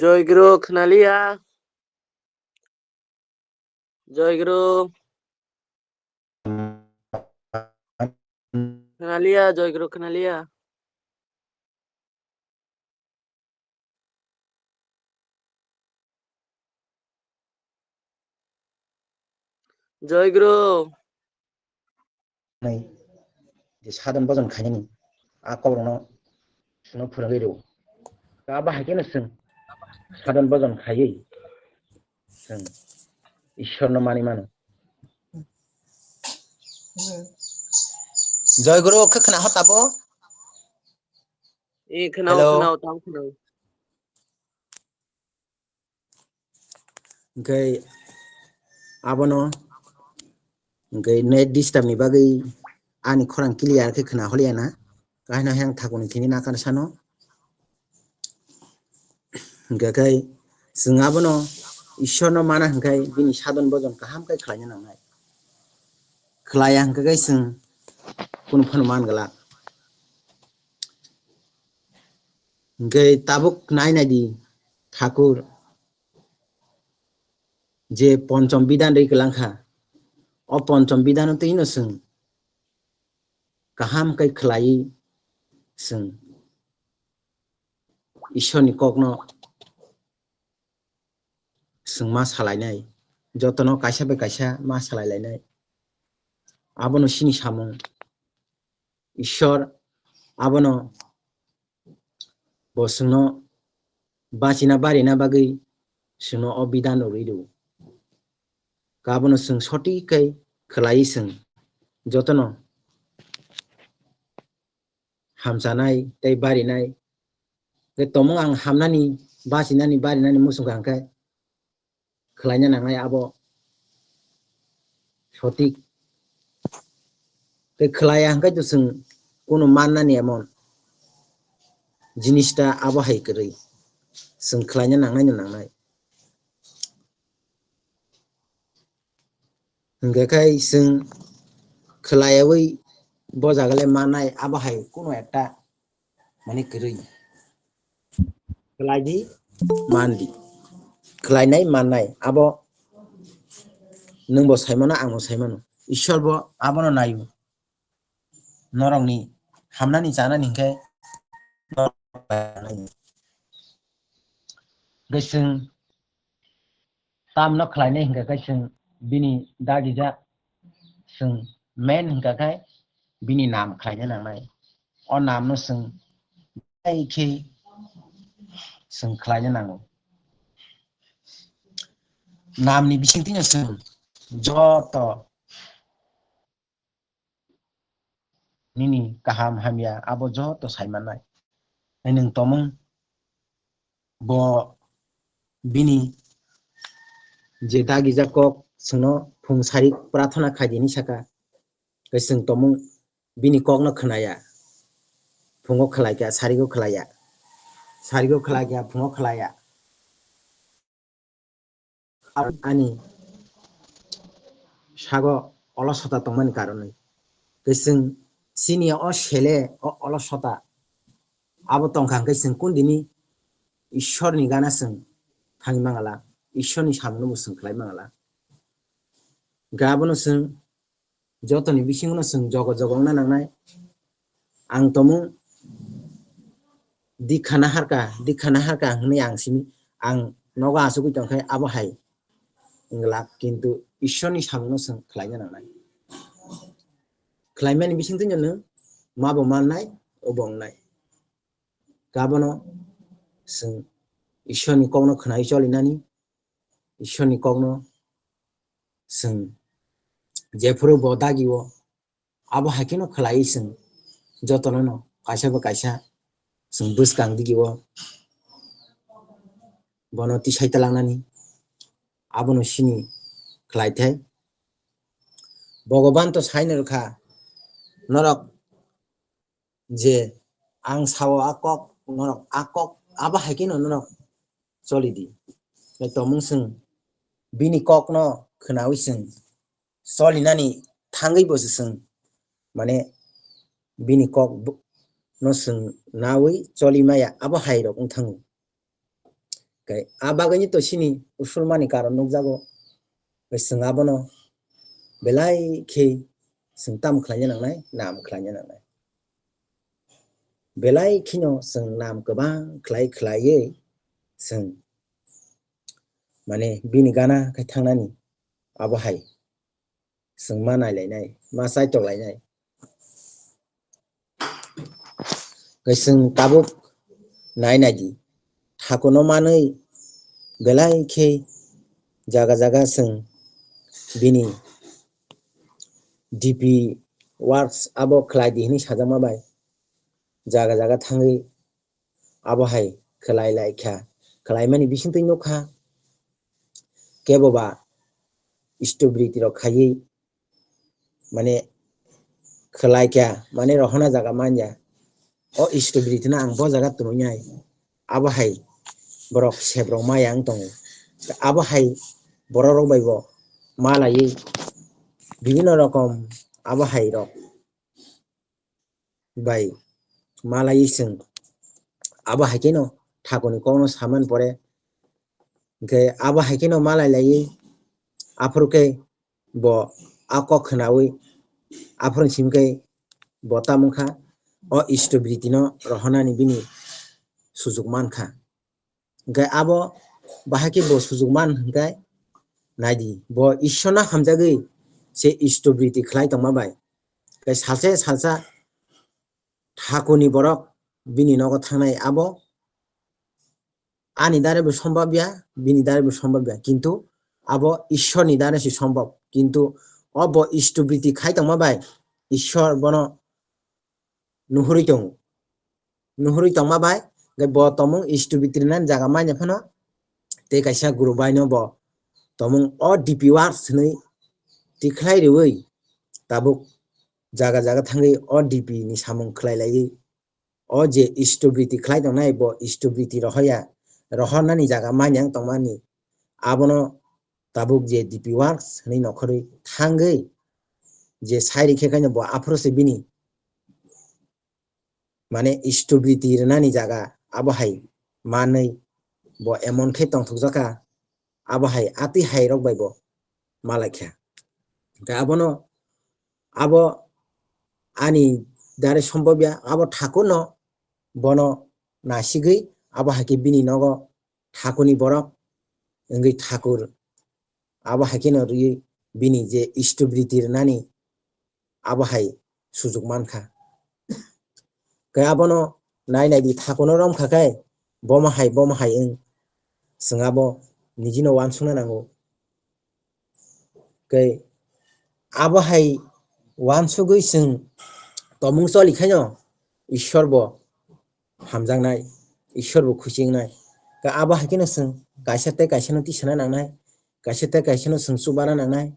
Joy Guru, khwnaliya. Joy Guru. Khwnaliya, Joy Guru, khwnaliya. Joy Guru. Nai, je sadon bojon khainani, a kokrokno chwngno phwrwngwi rw. Abo hai kheno chwng sadon bojon khaiwi chwng Ishwarno manwi mano. Joy Guru, khe khwna hor tabo? Eh, khwnao, hello. Khwnao, tamo khwnao. Hwnkhe abono, hwnkhe net disturb ni bagwi ani khorang clear khe khwna holiya na, kaino yang thakuni thini nakar sano. Hwnkhe khai chwng abono Ishwarno mana hwnkhe bini sadon bojon kaham khe khlaina nangnai. Khlaiya hwnkhe khai chwng kunu phano man glak. Hwnkhe tabuk nai nai di, Thakur, je ponchom bidan ri kwlang kha, o ponchom bidano twino chwng kaham khe khlaiwi chwng Ishwarni kokno chwng ma salainai, jotono kaisa bai kaisa ma salai lainai. Abono chini samung. Ishwar abono bo chwngno bachina barina bagwi chwngno o bidan rwgwi rw. Abono chwng sotik khe khlaiwi chwng jotono hamchanai tei barinai. Tei tomung ang hamnani, bachinani, barinani muchungkha hwnkhe khlaina nangnai abo sotik. Tei khlaiya hwnkhe to chwng kunu mannani emon jinis ta abo hai kwrwi. Chwng khlaina nangnai no nangnai. Hwnkhe khai chwng khlaiyawi bo jaga le mannai abo hai kunu ekta mani kwrwi. Khlai di, man di. khlainai mannai, abo nwngbo saimano, angbo saimano. Ishwar bo abono naio. Norokni hamnani chanani hinkhe norok khlainai. Tei chwng tamno khlainai hinkhe khe chwng bini dagijak, chwng main hinkha khe bini nam khlaina nangnai. O namno chwng bai khe chwng khlaina nango. Namni bisingtwino chwng joto nini kaham hamya abo joto saimannai. Tei nwng tomung bo bini je dagijak kok chwngno phung sari prathana khaidi hinwi saka. Tei chwng tomung bini kokno khwnaya. Phungo khwlaikha, sarigo khwlaiya. Sarigo khwlaikha, phungo khwlaiya. Ani sago olosota tongmani karonwi. Tei chwng chini o sele o olosota abo tongkha hwnkhe chwng kundini Ishwarni gana chwng thangwi mangala, Ishwarni samungno bo chwng khlai mangala. Hwnkhe abono chwng jotoni bisingono chwng jogo jogo wngna nangnai. Ang tomung dikha naharka, dikha naharka hwnwi ang simi, ang nogo achugwi tongkhe abo hai wngla, kintu Ishwarni samungno chwng khlaina nangnai. Khlaimani bisingtwino nwng mabo mannai, obo wngnai. Abono chwng Ishwarni kokno khwnai cholinani, Ishwarni kokno chwng jephuru bo dagio, abo hai kheno khlaiwi chwng jotono no kaisa bo kaisa chwng bwskang digio bono tisai talangnani abono sini khlaithai. Bhogoban to saino rwkha, norok je ang sao a kok, norok a kok, abo hai kheno norok choli di. Tei tomung chwng bini kokno khwnawi chwng cholinani thangwi bo se chwng, mane, bini kok bo-, no chwng nawi choli maya, abo hai rok wng thango. Kai a bagwini to sini usulmani karon nukjago. Kai chwng abono belai khe chwng tam khlaina nangnai, nam khlaina nangnai. Belai kheno chwng nam kwbang khlai khlaiwi chwng, mane, bini gana khai thangnani abo hai chwng ma nailainai, ma chaitok lainai. Kai chwng tabuk nai naidi, thakuno manwi belai khe jaga jaga chwng bini D P works abo khlai di hwnwi sajakma bai jaga jaga thangwi abo hai khlai lai kha, khlaimani bisingtwi nukha kebo ba stupidity rok khaiwi, mane, khlai kha, mane, rohorna jaga manya. O stupidity no ang bo jaga tunui nai, abo hai borok sep rok maya wng tongo. Abo hai borok rok bai bo malaiwi bibinno rokom abo hai rok bai malaiwi chwng abo hai kheno thakurni kokno samani pore, hwnkhe abo hai kheno malai laiwi, aphuru khe bo a kok khwnawi, aphuru simi khe bo tamo wngkha, o stupidity no rohornani bini sujuk mankha. Hwnkhe abo bahai khe bo sujuk man hwnkhe, naidi, bo Ishwarno hamjagwi se stupidity khlai tongma bai. Tei salsa salsa thakurni borok bini nogo thangnai, abo ani dare bo sombab ya, bini dare bo sombab ya, kintu abo Ishwarni dare se sombab. Kintu o bo stupidity khai tongma bai Ishwar bono nuhurwi tongo. Nuhurwi tongma bai, hwnkhe bo tomung stupidity rinani jaga manya phano tei kaisa guru bai no bo tomung o D P works hwnwi tikhlai riwi tabuk jaga jaga thangwi o D P ni samung khlai laiwi, o je stupidity khlai tongnai bo stupidity rohoya, rohornani jaga manya wng tongmani, abono tabuk je D P works hwnwi nokhorwi thangwi je sai rikhe khaino bo aphuru se bini, mane, stupidity rinani jaga abo hai manwi bo emon khe tongthokjak kha, abo hai atwi hai rok bai bo malaikha. Hwnkhe abono abo ani dare sombobya, abo thakurno bono nasigwi abo hai khe bini nogo thakurni borok wngwi thakur abo hai kheno rwui bini je istobriti rwnani abo hai sujuk mankha. Khe abono nai nai di thakurno romkha khe bomo hai bomo hai wng chwng abo nijino uansukna nango. Khe abo hai uansugwi chwng tomung choli khaino Ishwar bo hamjaknai, Ishwar bo khusi wngnai. Khe abo hai kheno chwng kaisa tei kaisano tisana nangnai, kaisa tei kaisano chwng chubana nangnai,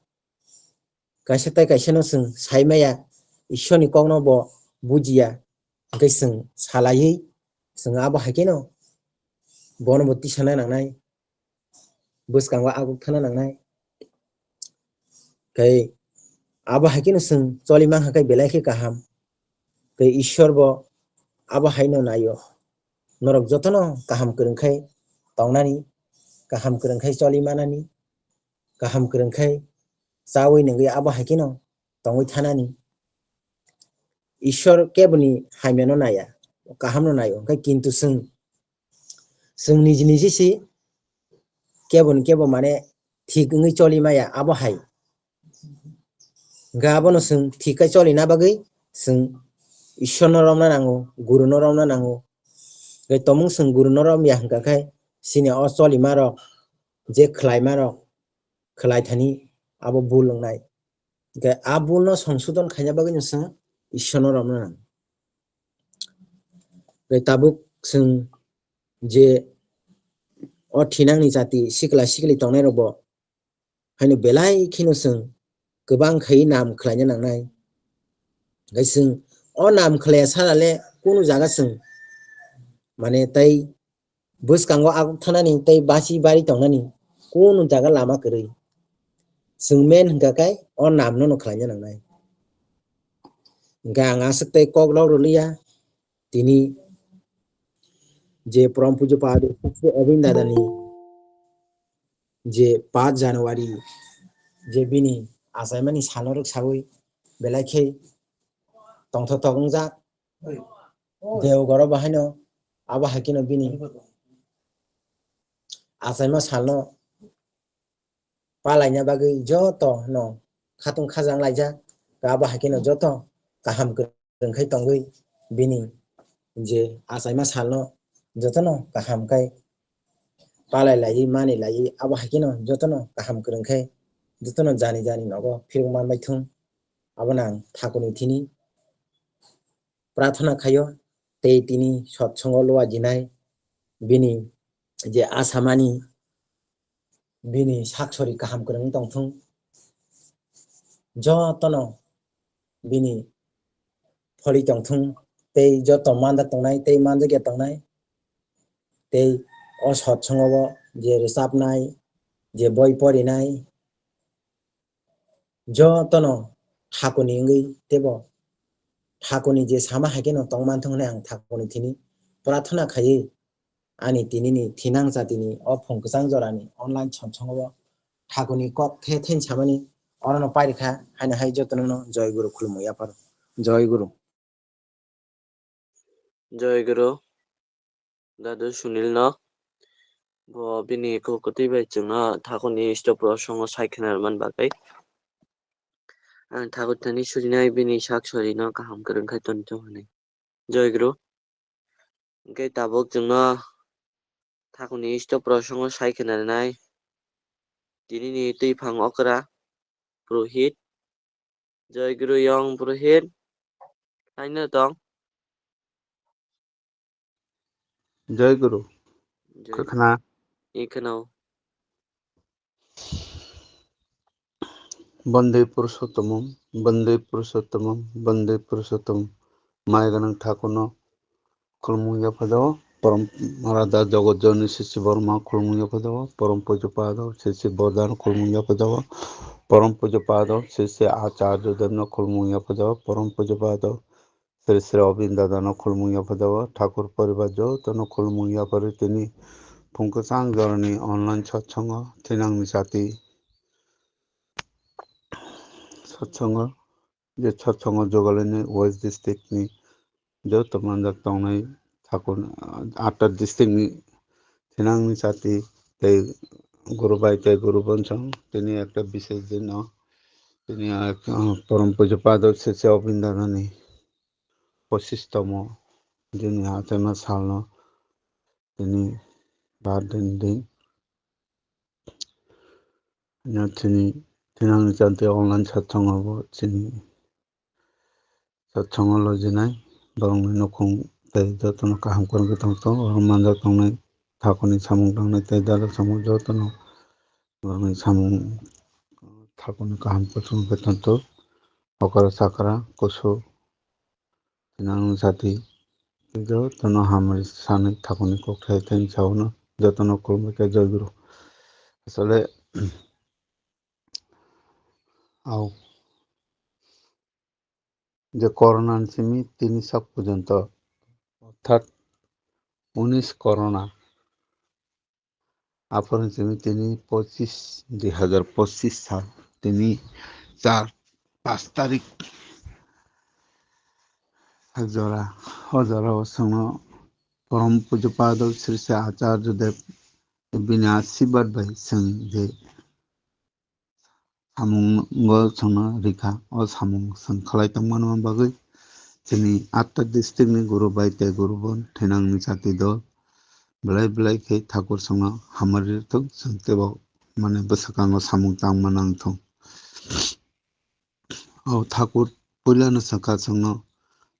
kaisa tei kaisano chwng sai maya, Ishwarni kokno bo bujiya, hwnkhe chwng salaiwi chwng abo hai kheno bono bo tisana nangnai, bwskango aguk thana nangnai. Tei abo hai kheno chwng choli mankha khe belai khe kaham. Tei Ishwar bo abo haino naio. Norok jotono kaham kwrwng khai tongnani, kaham kwrwng khai choli manani, kaham kwrwng khai chaui nungwi abo hai kheno tongwi thanani. Ishwar keboni hamyano naiya, kahamno naio. Hwnkhe kintu chwng, chwng niji niji si keboni kebo mane thik wngwi choli maya abo hai. Hwnkhe abono chwng thik khe cholina bagwi chwng Ishwarno romna nango, Guruno romna nango. Tei tomung chwng Guruno romya hwnkha khe chini o cholimarok je khlaimarok khlai thani abo bul wngnai. Hwnkhe a bulno songsodon khaina bagwino chwng Ishwarno romna nango. Tei tabuk chwng je o thinangni jati sikla sikli tongnairokbo haino belai kheno chwng kwbang khai nam khlaina nangnai. Hwnkhe chwng o nam khlaiya sanale kunu jaga chwng mane tei bwskango aguk thanani tei basi bari tongnani kunu jaga lama kwrwi. Chwng main hwnkha khe o namno no khlaina nangnai. Hwnkhe ang aswk tei kok rok rwliya tini je Porom Pujo Padre Obin Dadani je paanch January je bini achaimani salo rwksawi belai khe tongthok thok wngjak. Deogoro bo haino abo hai kheno bini achaima salno palaina bagwi joto no khatung khajang laijak, abo hai kheno joto kaham kwrwng khai tongwi bini je achaima salno jotono kaham khai palai laiwi, mani laiwi, abo hai kheno jotono kaham kwrwng khai jotono jani jani nogo phirok manbai thung. Abono ang thakurni thini prarthana khaio, tei tini sotsongo luajinai bini je asamani bini saksori kaham kwrwngwi tongthung. Jotono bini pholi tongthung, tei joto manjak tongnai tei manjakya tongnai, tei o sotsongo je rwchapnai, je boi porinai, jotono thakurni wngwi teibo thakurni je sama hai kheno tongmanthung hwnwi ang thakurni thini prarthana khaiwi ani tinini thinang jatini o phung kwchang jorani online sotsongo thakurni kok the theni samani orono pairikha haino hai jotono no Joy Guru khulumwi yapharo. Joy Guru. Joy Guru, Dadu Sunil no, bo bini kok kwtwi bai chwngno thakurni isto prosongo sai khna rwmani bagwi. Ang thakur thani sujinai bini sak sorino kaham kwrwng khai tongthung hwnwi. Joy Guru. Hwnkhe tabuk chwngno thakurni isto prosongo sai khna rwnai. Tinini twiphang okra, Purohit, Joy Guru Yong Purohit. Haino tong. Joy Guru. Joy Guru. Khwkhna. I khwnao. Bande Purushottamam, Bande Purushottamam, Bande Purushottamam. Mai gwnang thakurno khulumung yaphajao, Porom Radha Jagat Janani Sisi Borma khulumung yaphajao, Porom Pujo Pado Sisi Bodano khulumung yaphajao, Porom Pujo Pado Sisi Acharya Devno khulumung yaphajao, Porom Pujo Pado Sri Sri Obin Dadano khulumung yaphajao, Thakur poribar jotono khulumung yaphari tini Phung kwchang jorani online satsongo thinangni chati satsongo, je satsongo jogalaini West District ni joto manjak tongnai thakur, atta district ni thinangni chati tei guru bai tei guru bonsong tini ekta bishes dino tini ak-, ah, porom pujo padok sese obindarani pochis tomo dini achaima salno tini bar din din. Ino tini thinangni chati online satsongo bo chini satsongo lojinai borokni nukhung tei jotono kaham kwrwngwi tongtho, oro manjak tongnai thakurni samung tangnai tei dalok samung jotono borokni samung thakurni kaham kwrwngwi tongtho, okra chakra kusu. Tini ang jati jotono hamari sanwi thakurni kok thai thai saono jotono khulumwi khe joy guru. Asole au je corona ni simi tini sak porjonto orthat unis corona. Aphuru simi tini pochis, dui hazar pochis sal tini char, panch tarik sak jora, o jora o chwngno porom pujo padok Sri Sri Acharya Dev bini ashirbad bai chwng je samungo chwngno rikha. O samung chwng khlai tongmani bagwi chini atta district ni guru bai tei guru bon thinangni chati dol belai belai khe thakur chwngno hamari rwthwng chwng teibo mane bwswkango samung tangma nangthwng. O thakur puilano chwngkha chwngno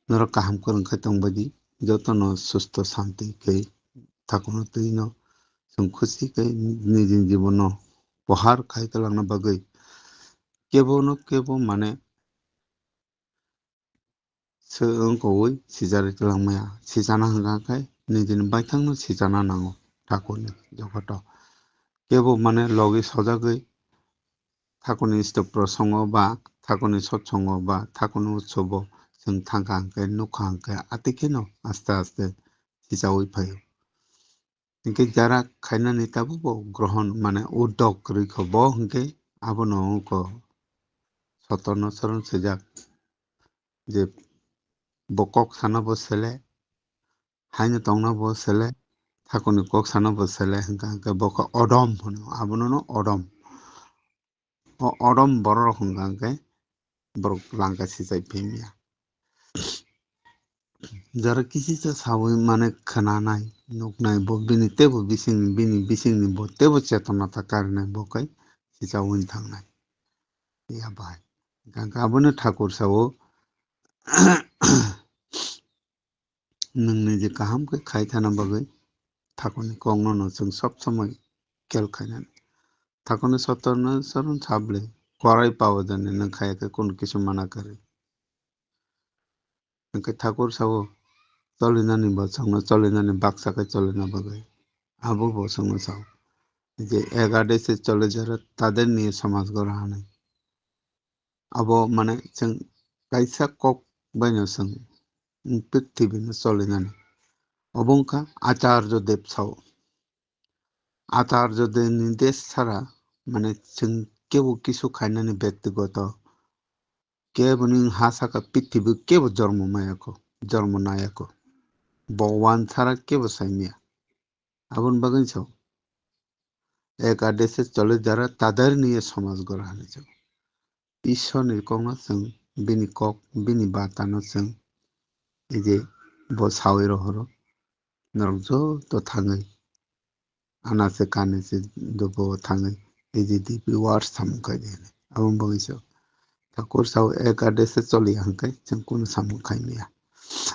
norok kaham kwrwng khe tongbaidi jotono susto santi khe thakurno twino chwng khusi khe nijini jibono pohar khai kwlangna bagwi kebono kebo mane se wngkogwi sijarwi twlangmaya. Sijana hwnkha khe nijini baithangno sijana nango thakurni jogoto. Kebo mane logi sojagwi thakurni istop prosongo ba thakurni sotsongo ba thakurni utsobo chwng thangkha hwnkhe nukha hwnkhe atikheno aste aste sichaui phaio. Hinkhe jara khainani tabukbo grohon mane uddog kwrwi kho bo hinkhe abono wngkho sotorno soron swijak je bo kok sana bo sele, haino tongna bo sele, thakurni kok sana bo sele, hwnkha hwnkhe bo khe odom hwno, abonono odom. O odom borok hwnkha hwnkhe borok langka sichai phimya. Jara kisisa sawi mane khwnanai, nuknai, bo bini teibo bisingni, bini bisingni bo teibo chetona ta karinai, bo kai sichawi thangnai. Ya bai. Hwnkha hwnkhe abono thakur sao, nwng niji kaham khe khai thana bagwi thakurni kokno no chwng sob somoi kel khainani. Thakurni sotorno soron sable korai pao jani nwng khaya khe kunu kisu mana kwrwi. Hwnkhe thakur sao cholinani bo chwngno cholinani baksa khe cholina bagwi. Abo bo chwngno sao je ek adese chole jara tader niye samaj gora hinwi. Abo mane chwng kaisa kok baino chwng prithibi no cholinani. Obo wngkha Acharya Dev sao. Acharya Dev ni desh sara mane chwng kebo kisu khainani bektigoto kebo ni ha saka prithibi kebo jormo mayako, jormo nayako. Bhagwan sara kebo saimya. Aboni bagwi sao. Ek adese chole jara tader niye samaj gora hinwi sao. Ishwarni kokno chwng bini kok, bini batano chwng ei je bo sawi rohoro. Norok joto thangwi anase kanise dobo thangwi ei je D P words samung khai di hinwi. Aboni bagwi sao. Thakur sao ek adese choli hwnkhe chwng kunu samung khai maya.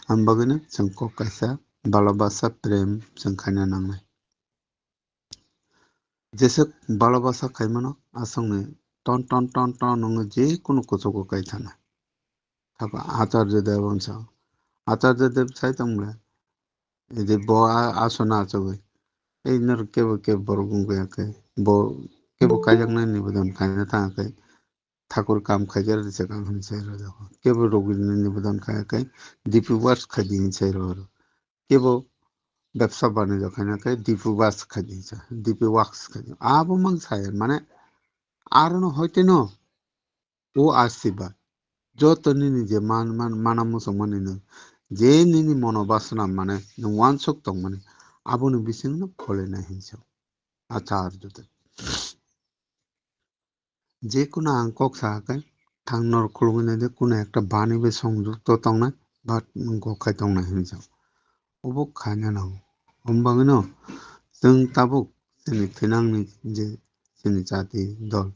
Aboni bagwino chwng kok kaisa bhalobasa prem chwng khaina nangnai. Jeswk bhalobasa khaimano aswkni ton ton ton ton wngwi je kunu kuchugo kai thana. Thapa Acharya Dev wngsa. Acharya Dev sai tong bwle. Ede bo a-, aswkno achugwi. Ei norok kebo kebo borok wngwi ya khe. Bo kebo kaijaknai nibodon khaina thang khe. Thakur kam khaikhe rwjak ang hinwi sai rwjak. Kebo rogwi nini bodon kha khe D P works khai di hinwi sai rw oro. Kebo bebsa banijak khaina khe D P Works khaidi sa, D P Works khaidi. Abo mang saya, mane, arono hoite no, o asiba. Joto nini je man, man, mana muchung mani no, je nini mono basna, mane, nwng wansuk tong mani, aboni bising no pholenai hinsa. Acha arjute. Je kono ang kok sa khe, thang nor khulugwi nai de, kono ekta bani bai songjukto tongnai, ba gokhai tongnai hinwi sa. Obo khaina nango. Omo bagwino chwng tabuk chini thinangni je chini jati dol,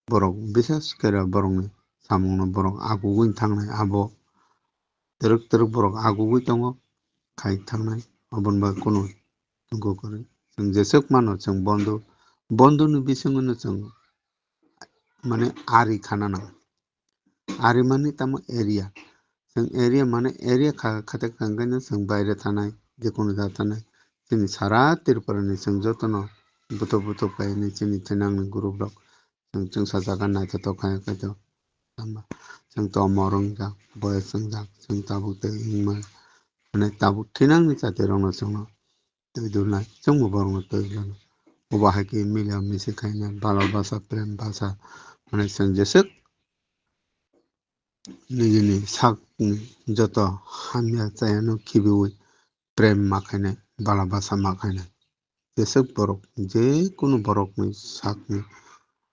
borok bisas khe borokni samungno borok agugwi thangnai abo twrwk twrwk borok agugwi tongo, khai thangnai, oboni bagwi kunu tongkha kwrwi. Chwng jeswk mano chwng bondo, bondoni bisingo no chwng mane ari khana nang. Ari mani tamo area. Chwng area mane area kha, khate kha hwnkhe no chwng baire thanai, jekunu jaga thanai. Chini sara Tripura ni chwng jotono buto buto khaini chini thinangni group rok. Chwng, chwng sajagani naithotok khaio kaitor. Tamo chwng tomo rongjak, boyes wngjak, chwng tabuk tei wngmani, mane tabuk thinangni chatirokno chwngno twi dulnai, chwngbo borokno twi dulnai. Obo hai khe mila misi khaina, bala basa, prem basa, mane chwng jeswk nijini sakni joto hamya chayano khibiwi prem ma khainai, bala basa ma khainai. Jeswk borok, je kunu borokni sakni,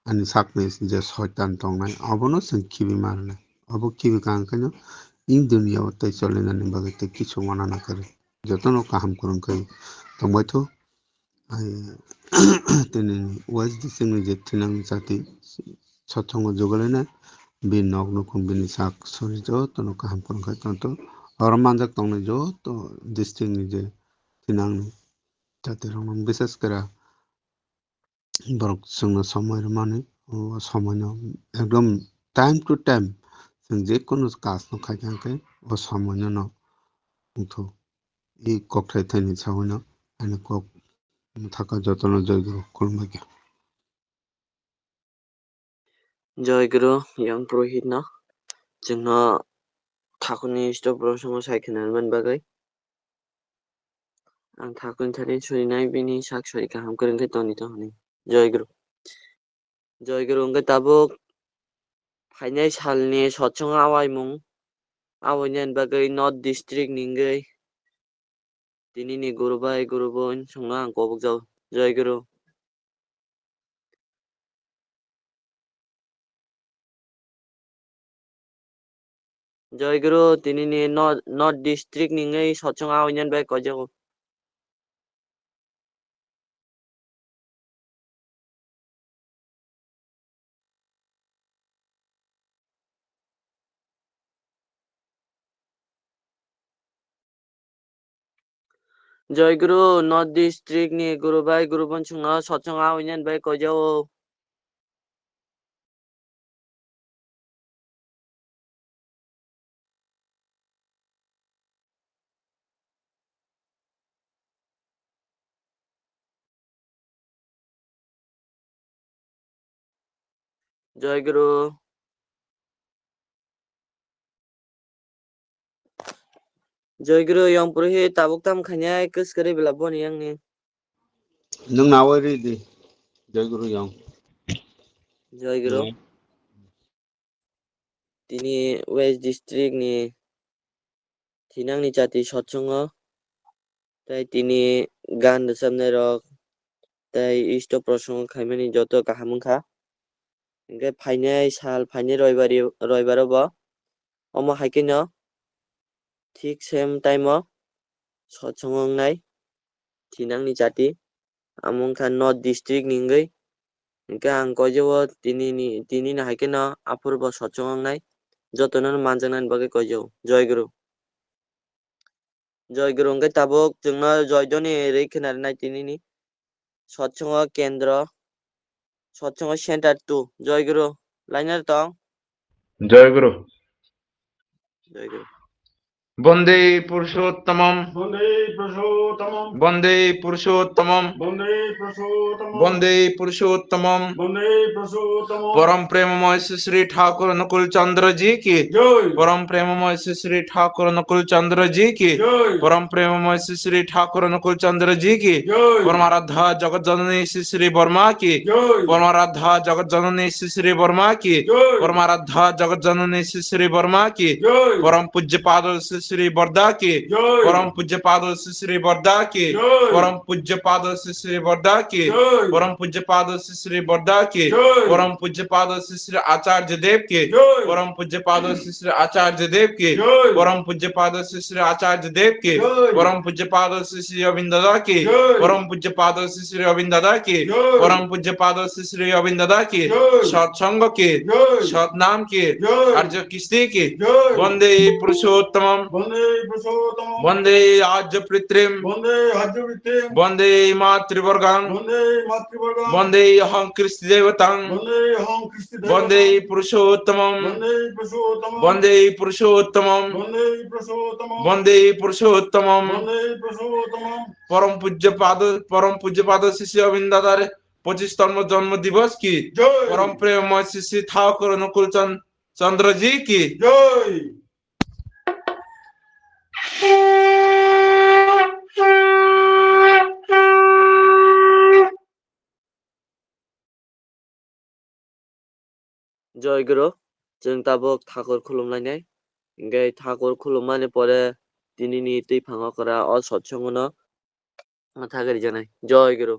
ani sakni je soitan tongnai, abono chwng khibi ma rwnai. Abo khibi ka hwnkhe no, in duniya o tei cholinani bagwi tei kisu wana nakarwi. Jotono kaham kwrwng khe tongbaitho. Ai, tini West District ni je thinang jati, sochongo jugalina, bini nok nukhung, bini sak sori jotono kaham kwrwng khe tongtho. Oro manjak tongnai joto district ni je thinangni jati rokno, bises khe borok chwngno somoi rwmani, o somoino ekdom time to time chwng je kunu kajno khaikha khe o somoino no wngthu. I kokthai thaini sawino ani kok mwthaka jotono joy guru khulumbaikha. Joy guru yang purohit no chwngno thakurni stop rosongo sai khwnani bagwi. Ang thakurni thani surinai bini sak sori kaham kwrwng khe toni to hwnwi. Joy guru. Joy guru hwnkhe tabuk phainai salni sochongo awaimung, awainani bagwi North District ni wngwi tinini guru bai guru bon chwngno ang kobokjago. Joy guru. Joy guru, tinini North, North District ni wngwi sochongo awainani bai koijago. Joy guru, North District ni guru bai guru bon chwngno sochongo awainani bai koijago. Joy guru. Joy guru, yang purohit tabuk tam khainai kwskwrwi belai boni yang ni. Nwng nawi ridi, Joy guru yang. Joy guru. Hmm. Tini West District ni thinangni jati sochongo, tei tini gan rwchapnai rok, tei isto prosongo khaimani joto kaham wngkha. Hwnkhe phainai sal, phainai roibari, roibaro bo omo hai kheno thik same time o sochongo wngnai thinangni jati. Amo wngkha North District ni wngwi. Hwnkhe ang koijago tinini, tinini hai kheno aphuru bo sochongo wngnai. Jotono manjaknani bagwi koijago. Joy guru. Joy guru hwnkhe tabuk chwngno joy doni rwi khwna rwnai tinini. Sochongo kendro. Sochongo center two. Joy guru. Line o tong. Joy guru. Joy guru. Bande Purushottamam. Bande Purushottamam. Bande Purushottamam. Bande Purushottamam. Bande Purushottamam. Bande Purushottamam. Param Premomoy Shri Shri Thakur Anukul Chandra ji ki. Jai. Param Premomoy Shri Shri Thakur Anukul Chandra ji ki. Jai. Param Premomoy Shri Shri Thakur Anukul Chandra ji ki. Jai. Param Aradhya Jagat Janani Shri Shri Borma ki. Jai. Param Aradhya Jagat Janani Shri Shri Borma ki. Jai. Param Aradhya Jagat Janani Shri Shri Borma ki. Jai. Param Pujya Pado Shri Shri Borda ki. Jai. Param Pujya Pado Shri Shri Borda ki. Jai. Param Pujya Pado Shri Shri Borda ki. Jai. Param Pujya Pado Shri Shri Borda ki. Jai. Param Pujya Pado Shri Shri Acharya Dev ki. Jai. Param Pujya Pado Shri Shri Acharya Dev ki. Jai. Param Pujya Pado Shri Shri Acharya Dev ki. Jai. Param Pujya Pado Shri Shri Govind Dada ki. Jai. Param Pujya Pado Shri Shri Govind Dada ki. Jai. Param Pujya Pado Shri Shri Govind Dada ki. Jai. Sat Sangha ki. Jai. Sat Nam ki. Jai. Arya Kristi ki. Jai. Bande Purushottamam. Bande Purushottamam. Bande Ajja Pitrim. Bande Ajja Pitrim. Bande Matrivargam. Bande Matrivargam. Bande Aham Kristi Devatam. Bande Aham Kristi Devatam. Bande Purushottamam. Bande Purushottamam. Bande Purushottamam. Bande Purushottamam. Bande Purushottamam. Bande Purushottamam. Param Pujya Pado, Param Pujya Pado Shri Shri Govind Dadar pochish tomo jonmo divas ki. Jai. Param Premomoy Shri Shri Thakur Anukul Chan-, Chandra ji ki. Jai. Joy Guru, chwng tabuk thakur khulumlainai. Hinkhe thakur khulummani pore tinini twiphang okra o sotsongono thagri janai. Joy Guru.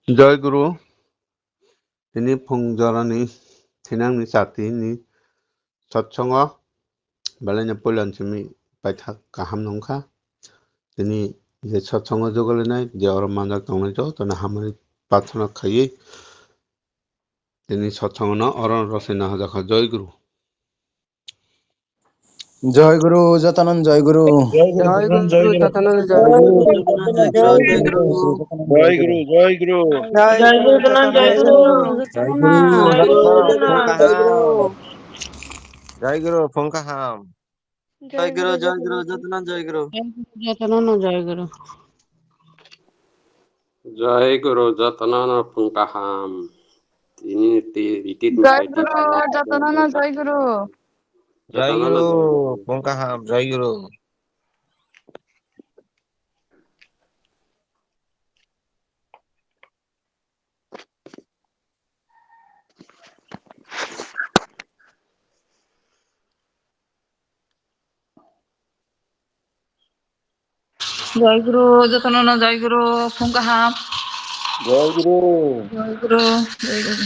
Joy Guru, tini phung jorani thinangni chati ni satsongo belai no puilan simi paithak kaham nungkha. Tini je satsongo jogolinai je oro manjak tongnai jotono hamari prarthana khaiwi tini satsongo no oro rosai nahajakha. Joy Guru. Joy Guru, jotono joy Guru. Joy Guru, jotono joy Guru. Joy Guru, joy Guru. Joy Guru, jotono joy Guru. Joy Guru, phung kaham. Joy Guru, joy Guru, jotono joy Guru. Jotono joy Guru. Joy Guru, jotono phung kaham. Tini ti, riti tu Joy Guru, jotono joy Guru. Joy Guru, phung kaham, joy Guru. Joy Guru, jotono no joy Guru, phung kaham. Joy Guru. Joy Guru, joy Guru.